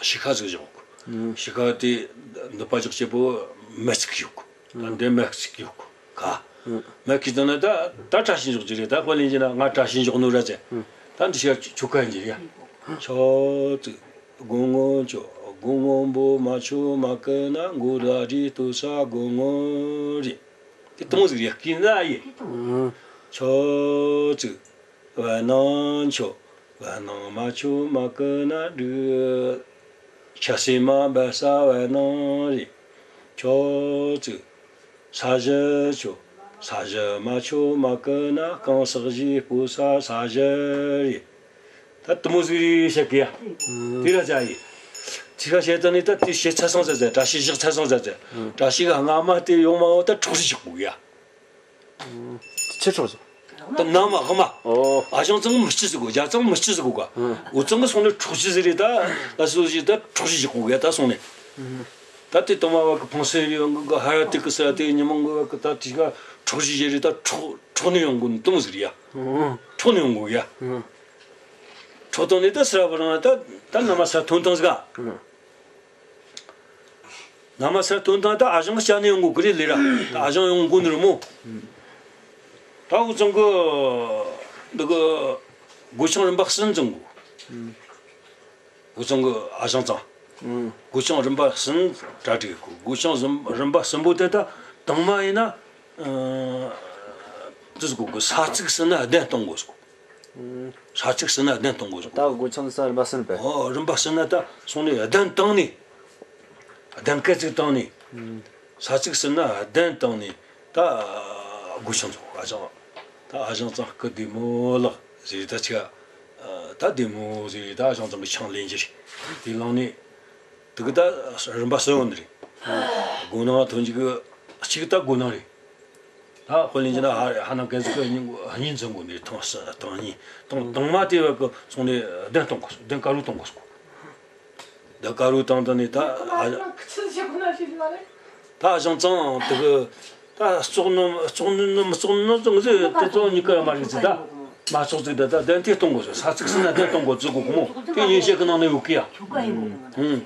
ཤི་ཁ་ཟིག་ཞོག་གུ། ཤི་ཁ་དེ་འདི་པ་ཇག་ཆེ་པོ་མེ་ཚིག་ཞོག་གུ། འདི་མེ་ཚིག་ཞོག་གུ་ཁ། མེ་ཁི་དང་ན་ད་ད་བཀྲ་ཤིས་ཞོག་ཅི་རེད། ད་དཔེ་ལེན་རྒྱུ་ན་ང་བཀྲ་ཤིས་ཞོག་ནོ་ར་ཅེ། ད་འདི་ཤ་ཆུ་ཁ་ཡིན་རྒྱུ་རེད། ཆོ་ཙི་དགོང་ངོ་ཆོ་དགོང་ངོ་འབོ་མ་ཆོ་མ་ཀི་ན་མགོ་ར་རི་ཏོ་ས་དགོང་ངོ་རི། དེ་དེ་མོ་ཟིག་རེད། ཀི་ན་ཡི། ཆོ་ཙི། བ་ནང་ཆོ། བ་ནང་མ་ཆོ་མ་ཀི་ན་དྲུག། ཆ་སེ་མ་བ་ས་བ་ནང་རེད། ཆོ་ཙི། ས་གཞི་ཆོ། ས་གཞི་མ་ཆོ་མ་ཀི་ན་རྐང་སག་གཞི་སྤོ་ས་ས་གཞི་རེད། ད་དེ་མོ་ཟིག་རེད་བཤད་གི་ཡ། དེ་ར་ཅ་ཡི། ཅི་ཁ་བཤད་ད་ནི་ད་དེ་བཤད་ཚར་སོང་ཟེར་ཟེར། བཀྲ་ཤིས་བཞག་ཚར་སོང་ཟེར་ཟེར། བཀྲ་ཤིས་གི་སྔ་མ་དེ་ཡོང་མ་འོ་ད་འཕྲོག་བྱེད་བཞག་གོ་ཡ། ཆི་འཕྲོག་ཟེར། ད་ན་མ་ཧ་མ། ཨོ། ཨ་ཞང་ཚང་མི་སྐྱིད་ཟིག་གོ། རྒྱ་ཚང་མི་སྐྱིད་ཟིག་གོ་ག། འུ་ཚང་གི་སོང་ནས་འཕྲོག་བྱེད་ཟིག་རེད་ད། ལ་སོ་ཞིག་ད་འཕྲོག་བྱེད་བཞག་གོ་ག་ད་སོང་ནས། ད་དེ་དང་མ་བ་གི་ཕང་སེ་ཡོང་གི་ཧ་ཡ་དེ་གི་ས་དེ་ཉི་མ་གི་བ་གི་ད་དེ་ག་འཕྲོག་བྱེད་བཞག་རེད་ད། འཕྲོག་འཕྲོག་ནས་ཡོང་གོ་ནི་དེ་མོ་ཟིག་རེད་ཡ། འཕྲོག་ནས་ཡོང་གོ་ཡ། འཕྲོག་བཏང་ནས་ད་སི་ར་བ་རང་ད་ད་ན་མ་ས་ཐོན་བཏང་ཟིག་ག། ན་མ་སར་ཐོན་དང་ད་ཨ་ཞང་སྐྱ་ནས་ཡོང་གོ་གི་རེད་ལེ་ར། ད་ཨ་ཞང་ཡོང་གོ་ནི་རེད་མོ། ད་འུ་ཚང་གི་འདི་གི་སྒོ་ཆང་རིམ་པ་གསུམ་བཙོང་གོ། འུ་ཚང་གི་ཨ་ཞང་ཚང་། སྒོ་ཆང་རིམ་པ་གསུམ་གྲ་སྒྲིག་གོ། སྒོ་ཆང་གསུམ་རིམ་པ་གསུམ་པོ་དེ་ད་དང་མ་ཡིན་ན། ཨ་ཙི་གོ་གི་ས་ཚིགས་ཟིན་ན་གདན་གཏོང་དགོས་གོ། ས་ཚིགས་ཟིན་ན་གདན་གཏོང་དགོས་ཟེར། ད་སྒོ་ཆང་ས་རིམ་པ་གསུམ་པས། ཨོ་རིམ་པ་གསུམ་ན་ད་སོང་ནས་གདན་བཏང་ནས། གདན་སྐད་ཅིག་བཏང་ནས། ས་ཚིགས་ཟིན་ན་གདན་བཏང་ནས་ད་སྒོ་ཆང་ཚོ་ཨ་ཞང་། ད་ཨ་ཞང་ཚང་སྐུ་བདེ་མོ་ལགས་ཟེར་ད་ཆ། ད་བདེ་མོ་ཟེར་ད་ཨ་ཞང་ཚང་གི་ཆང་ལེན་རྒྱུ་རེད། དེ་བླངས་ནས། དེ་གི་ད་རིམ་པ་གསུམ་ཡོད་ནི་རེད། སྒོ་ནང་ཐོན་རྒྱུ་གི་གཅིག་ད་སྒོ་ནང་རེད། ད་དཔེ་ལེན་རྒྱུ་ན་ཧ་ཧ་ནང་གན་ཟིག་གི་གཉིས་གཉིས་འཛིན་དགོས་ནི་རེད། ཐེངས་གསུམ་ཐེངས་གཉིས། ཐེངས་དང་མ་དེ་བར་གི་སོང་ནས་གདན་གཏོང་དགོས་སོ། གདན་དཀར་པོ་གཏོང་དགོས་སོ། ད་དཀར་པོ་བཏང་དང་ནི་ད་ཨ། ད་ཨ་ཞང་ཚང་དེ་གི་ད་བཙོག་ནི་བཙོག་ནི་མི་བཙོག་ནི་ཙང་ཟིག་དེ་ཚོ་གཉིས་ཀ་ཡང་མ་རིག་ཟིག་ད་མ་བཙོག་ཟིག་ད་ད་གདན་དེ་གཏོང་དགོས་སོ། ས་ཚིགས་ཟིན་ན་གདན་གཏོང་དགོས་ཟིག་གོ་གོ་མོ་དེ་ཉིན་ཤས་ཀྱི་ནང་ནས་ཡོད་གི་ཡ། ཨུང་།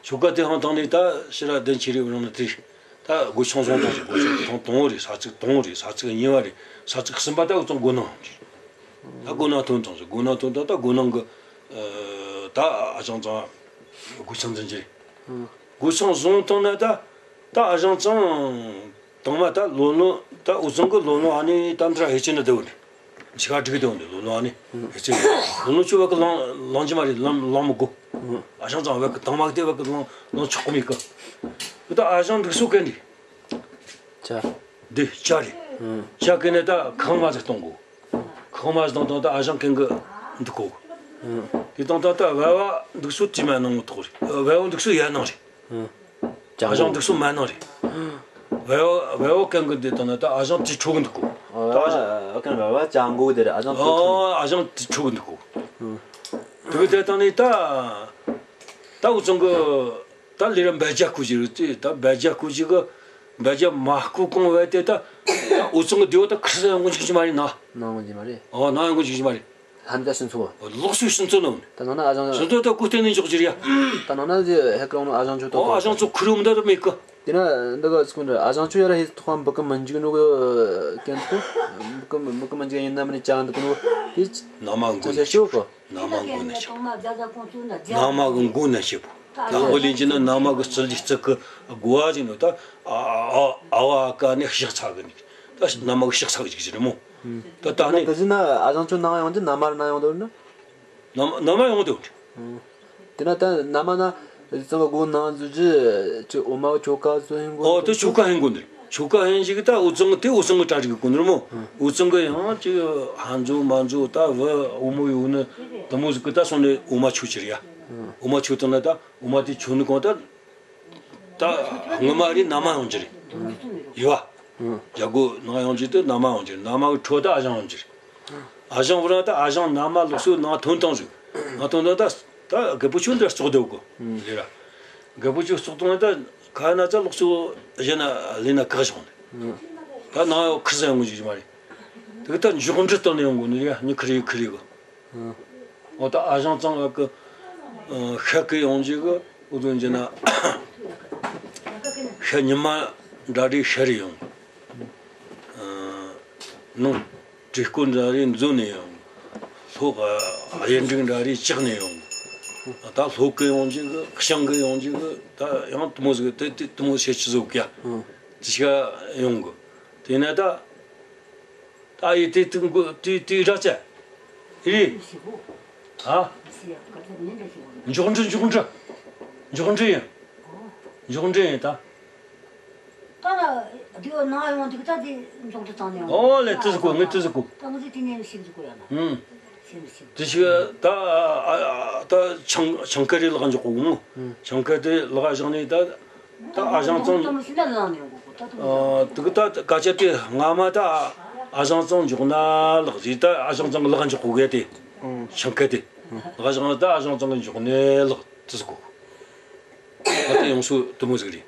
ཆོ་ག་དེ་ཧང་བཏང་ནི་ད་ཕྱི་ར་གདན་ཁྱེར་རེ་རང་ནི་དེ་ད་སྒོ་ཆུང་སོང་དང་ཟིག་སྒོ་ཆུང་དང་དང་པོ་རེད། ས་ཚིགས་དང་པོ་རེད། ས་ཚིགས་གཉིས་པ་རེད། ས་ཚིགས་གསུམ་པ་ད་འུ་ཚང་སྒོ་ནང་རེད། ད་སྒོ་ནང་ཐོན་བཏང་ཟིག་སྒོ་ནང་ཐོན་བཏང་ད་སྒོ་ནང་གི་ཨ་ད་ཨ་ཞང་ཚང་སྒོ་ཆང་འཛིན་གྱི་རེད། སྒོ་ཆང་བཟུང་བཏང་ན་ད་ད་ཨ་ཞང་ཚང་དང་མ་ད་ལོ་ལོན་ད་འུ་ཚང་གི་ལོ་ལོན་ཨ་ནི་ད་འདི་ར་ཧེ་ཅི་ན་དེ་བོ་ནི་འཆི་ཁ་འགྲིག་གི་དེ་བོ་ནི་ལོ་ལོན་ཨ་ནི་ཧེ་ཅི་ལོ་ལོན་ཆུ་བ་གི་ལང་ལང་གྱི་མ་རེད། ལང་ལང་མི་དགོ་ཨ་ཞང་ཚང་བ་གི་དང་མ་གི་དེ་བ་གི་ལང་ལང་ཆོག་གི་མེད་གི། ད་ཨ་ཞང་འདུག་སོ་གན་རེད། ཅ། འདི་ཅ་རེད། ཅ་གི་ནི་ད་ཁང་མ་ཟིག་གཏོང་དགོ་ཁང་མ་ཟིག་གཏོང་དང་ད་ཨ་ཞང་གན་གི་འདུག་གོ་དེ་དང་ད་ད་བལ་བ་འདུག་སོ་དེ་མ་ནང་མི་ཐོག་རེད། བལ་བ་འདུག་སོ་ཡ་ནང་རེད། ཨ་ཞང་འདུག་སོ་མ་ནང་རེད། བལ་བ་བལ་བ་གན་གི་འདི་དང་ན་ད་ཨ་ཞང་དེ་ཁྲོ་གི་འདུག་གོ་ད་ཨ་ཞང་ཨ་གན་བལ་བ་ཅ་མགོ་དེ་རེད། ཨ་ཞང་དེ་ཁྲོ་ཨ་ཨ་ཞང་དེ་ཁྲོ་གི་འདུག་གོ་དེ་གི་དེ་དང་ནི་ད་ད་འུ་ཚང་གི་ད་ལས་ར་འབད་རྒྱ་བསྐུལ་གྱི་རེད་དེ། ད་འབད་རྒྱ་བསྐུལ་གྱི་གི་འབད་རྒྱ་མ་བསྐུལ་གོང་བས་དེ་ད་ད་འུ་ཚང་གི་སྡེ་བ་ད་ཁུར་ས་ཡོང་གི་འཇུག་གི་མ་རེད་ན། ནང་ཡོང་གི་མ་རེད། ཨོ་ནང་ཡོང་གི་འཇུག་གི་མ་རེད། ལྷན་རྒྱས་སྤྱི་ཚོགས། ལོག་སུ་སྤྱི་ཚོགས་ནང་། ད་ནང་ན་ཨ་ཞང་སྤྱི་ཚོགས་ད་གོ་བསྟན་ནས་འཇོག་གི་རེད་ཡ། ད་ནང་ན་ཟེ་ཧེ་ཀ་རང་ནང་ཨ་ཞང་ཆོ་ད་ཨོ་ཨ་ཞང་ཚོ་ཁུར་ཡོང་ད་མེད་གི། དེ་ན་འདི་ག་སྐུ་འདྲ་ཨ་ཞང་ཆོ་ཡ་ར་ཧེ་ཐོག་འབུ་གི་མི་འཇུག་ནོ་གི་གན་ཐོ། འབུ་གི་འབུ་གི་མི་འཇུག་ཡིན་ན་མིན་ན་ཅང་འདུག་ནོ། དེ་ནང་མ་འགོ་ཆ་ཤོག་གི། ནང་མ་མགོ་ན་ཤེས། ནང་མ་གི་མགོ་ན་ཤེས་པོ། ད་ཧོ་ལིན་ཅི་ནི་ནང་མ་གི་རྩི་ལི་རྩི་གི་གོ་བ་ཟིན་ནོ་ད། ཨ་ཨ་ཨ་བ་ཀ་ནི་ཤག་ཚ་གི་ནི། ད་ནང་མ་གི་ཤག་ཚ་གི་ཅིག་ཟིན་མོ། ད་ད་ནི། ད་ཟིན་ན་ཨ་ཞང་ཆོ་ནང་ཡོང་གི་ནང་མ་ནང་ཡོང་དོ་ན། ནང་ནང་མ་ཡོང་དོ། དེ་ན་ད་ནང་མ་ན་ཙང་གི་སྒོ་ནང་འཛུལ་རྒྱུ་ཅིག་འོ་མ་ཆོ་ག་ཚོ་ཧེན་གོ། ཨོ་དེ་ཆོ་ག་ཧེན་གོ་ནི། ཆོ་ག་ཧེན་ཞིག་ད་འུ་ཚང་དེ་འུ་ཚང་གི་གྲ་སྒྲིག་གི་གོ་ནི་རེད་མོ། འུ་ཚང་གི་ཡང་ཅིག་ཧ་འཛུ་མ་འཛུ་ད་བུ་འོ་མོ་ཡོད་ནི་དེ་མོ་ཟིག་གི་ད་སོང་ནས་འོ་མ་ཆོ་ཅི་རེད་ཡ། འོ་མ་ཆོ་བཏང་ན་ད་འོ་མ་དེ་ཆོ་ནི་གོང་ད་ད་ངོ་མ་རེད་ནང་མ་ཡོང་རྒྱུ་རེད། ཡོད་བ། རྒྱ་སྒོ་ནང་ཡོང་རྒྱུ་དེ་ནང་མ་ཡོང་རྒྱུ་རེད། ནང་མ་གི་འཕྲོ་ད་ཨ་ཞང་ཡོང་རྒྱུ་རེད། ཨ་ཞང་བུ་ར་ད་ཨ་ཞང་ནང་མ་ལོག་སུ་ནང་ཐོན་བཏང་ཟིག་ནང་ཐོན་བཏང་ད་ད་རྒད་པོ་ཆོ་འདི་བཙོག་སྡོད་གོ་ལེ་ར། རྒད་པོ་ཆོ་བཙོག་བཏང་ད་ཁ་ན་ཙ་ལོག་སུ་གཞན་ན་ལེ་ན་བཀག་བཞག་ནི། ད་ནང་ཡོ་ཁུར་ས་ཡོང་གི་ཞིག་མ་རེད། དེ་གི་ད་མགྱོགས་འགྲོས་བཏང་ནས་ཡོང་གོ་ནི་ཡ་ཉི་ཁུར་ཡི་ཁུར་ཡི་གོ་ཨོ་ད་ཨ་ཞང་ཚང་བ་གི་ཤ་གི་ཡོང་རྒྱུ་གི་ཨུ་ཚོ་འཇི་ན་ཤ་ཉི་མ་འདྲ་རེ་ཤ་རེ་ཡོང་། ནང་དྲེ་སྐོར་འདྲ་རེ་འཛོ་ནས་ཡོང་། ལྷོ་གཡུ་འབྲུག་འདྲ་རེ་བཅག་ནས་ཡོང་། ད་ལྷོ་གི་ཡོང་རྒྱུ་གི་ཤང་གི་ཡོང་རྒྱུ་གི་ད་ཡང་དུ་མོ་ཟིག་དེ་དེ་དུ་མོ་ཤེས་ཆི་ཟོ་གི་ཡ། དེ་ཤ་ཡོང་གི། དེ་ན་ད། ད་ཡི་དེ་དུ་མགོ་དེ་དེ་ར་ཅེ། ཡི། ཧ། མགྱོགས་འགྲོས་མགྱོགས་འགྲོས། མགྱོགས་འགྲོས་ཡིན། མགྱོགས་འགྲོས་ཡིན་ད། ད་ན་དེའོ་ནང་ཡོང་དུས་ད་དེ་མགྱོགས་འགྲོས་བཏང་ནས་ཡོང་། ཨོ་ལེ་དེ་ཟིག་གོ་ངས་དེ་ཟིག་གོ་ད་ངས་དེ་ནས་ཤིག་ཟིག་གོ་ཡ་ན། ཨུམ། དེ་ཞིག་ད་ཨ་ཨ་ད་ཆང་ཆང་ཁ་རེ་ལག་འཇོག་གོ་མོ། ཆང་ཁ་དེ་ལག་བཞག་ནས་ད་ད་ཨ་ཞང་ཚང་། ཨ་དེ་གི་ད་སྐད་ཆ་དེ་སྔ་མ་ད་ཨ་ཞང་ཚང་འཇོག་ན་ལག་ཟིག་ད་ཨ་ཞང་ཚང་གི་ལག་འཇོག་གོ་གི་དེ། ཆང་ཁ་དེ་ལག་བཞག་ན་ད་ཨ་ཞང་ཚང་གི་འཇོག་ནས་ལག་དེ་ཟིག་གོ་ད་དེ་ཡོང་སུ་དུ་མོ་ཟིག་རེད།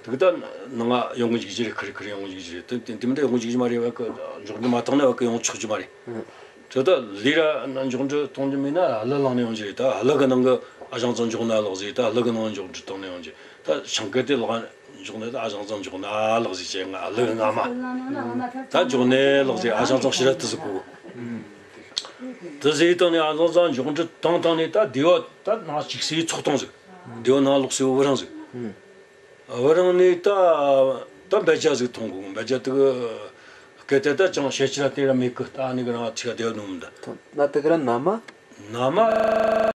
དེ་གི་ད་ནང་ང་ཡོང་གི་འཇུག་རྒྱུ་རེད། ཁ་རེ་ཁ་རེ་ཡོང་གི་འཇུག་རྒྱུ་རེད། དེ་དེ་མི་ད་ཡོང་གི་འཇུག་རྒྱུ་མ་རེད། བ་གི་འཇོག་རྒྱུ་མ་བཏང་ན་བ་གི་ཡོང་ཆོག་རྒྱུ་མ་རེད། དེ་ད་ལི་ར་འཇོག་འདྲི་གཏོང་རྒྱུ་མིན་ན་ཧ་ལ་ལང་ནས་ཡོང་རྒྱུ་རེད། ད་ཧ་ལ་གི་ནང་གི་ཨ་ཞང་ཚང་འཇོག་ན་ལག་ཟིག་ད་ཧ་ལ་གི་ནང་འཇོག་འདྲི་གཏོང་ནས་ཡོང་རྒྱུ། ད་ཆང་ཁ་དེ་ལག་འཇོག་ན་ད་ཨ་ཞང་ཚང་འཇོག་ན་ལག་ཟིག་བྱས་ང་ཧ་ལ་གི་སྔ་མ་ད་འཇོག་ནས་ལག་ཟིག་ཨ་ཞང་ཚང་ཕྱི་ར་དེ་ཟིག་གོ་དེ་ཟིག་བཏང་ནས་ཨ་ཞང་ཚང་འཇོག་འདྲི་བཏང་བཏང་ནས་ད་སྡེ་བ་ད་ནང་ཅིག་སེ་ཚོགས་བཏང་ཟིག་སྡེ་བ་ནང་ལོག་སེ་བུ་རང་ཟིག་བུ་རང་ནས་ད་ད་འབད་རྒྱ་ཟིག་ཐོང་གོ་འབད་རྒྱ་དེ་གི་སྐད་དེ་ད་ཅང་བཤད་ཅི་ལ་དེ་ར་མེད་གི། ད་ཨ་ནི་གི་རང་ཅི་ག་དེ་ནོ་མི་འདུག་ད་ན་དེ་གི་ར་ན་མ། ན་མ།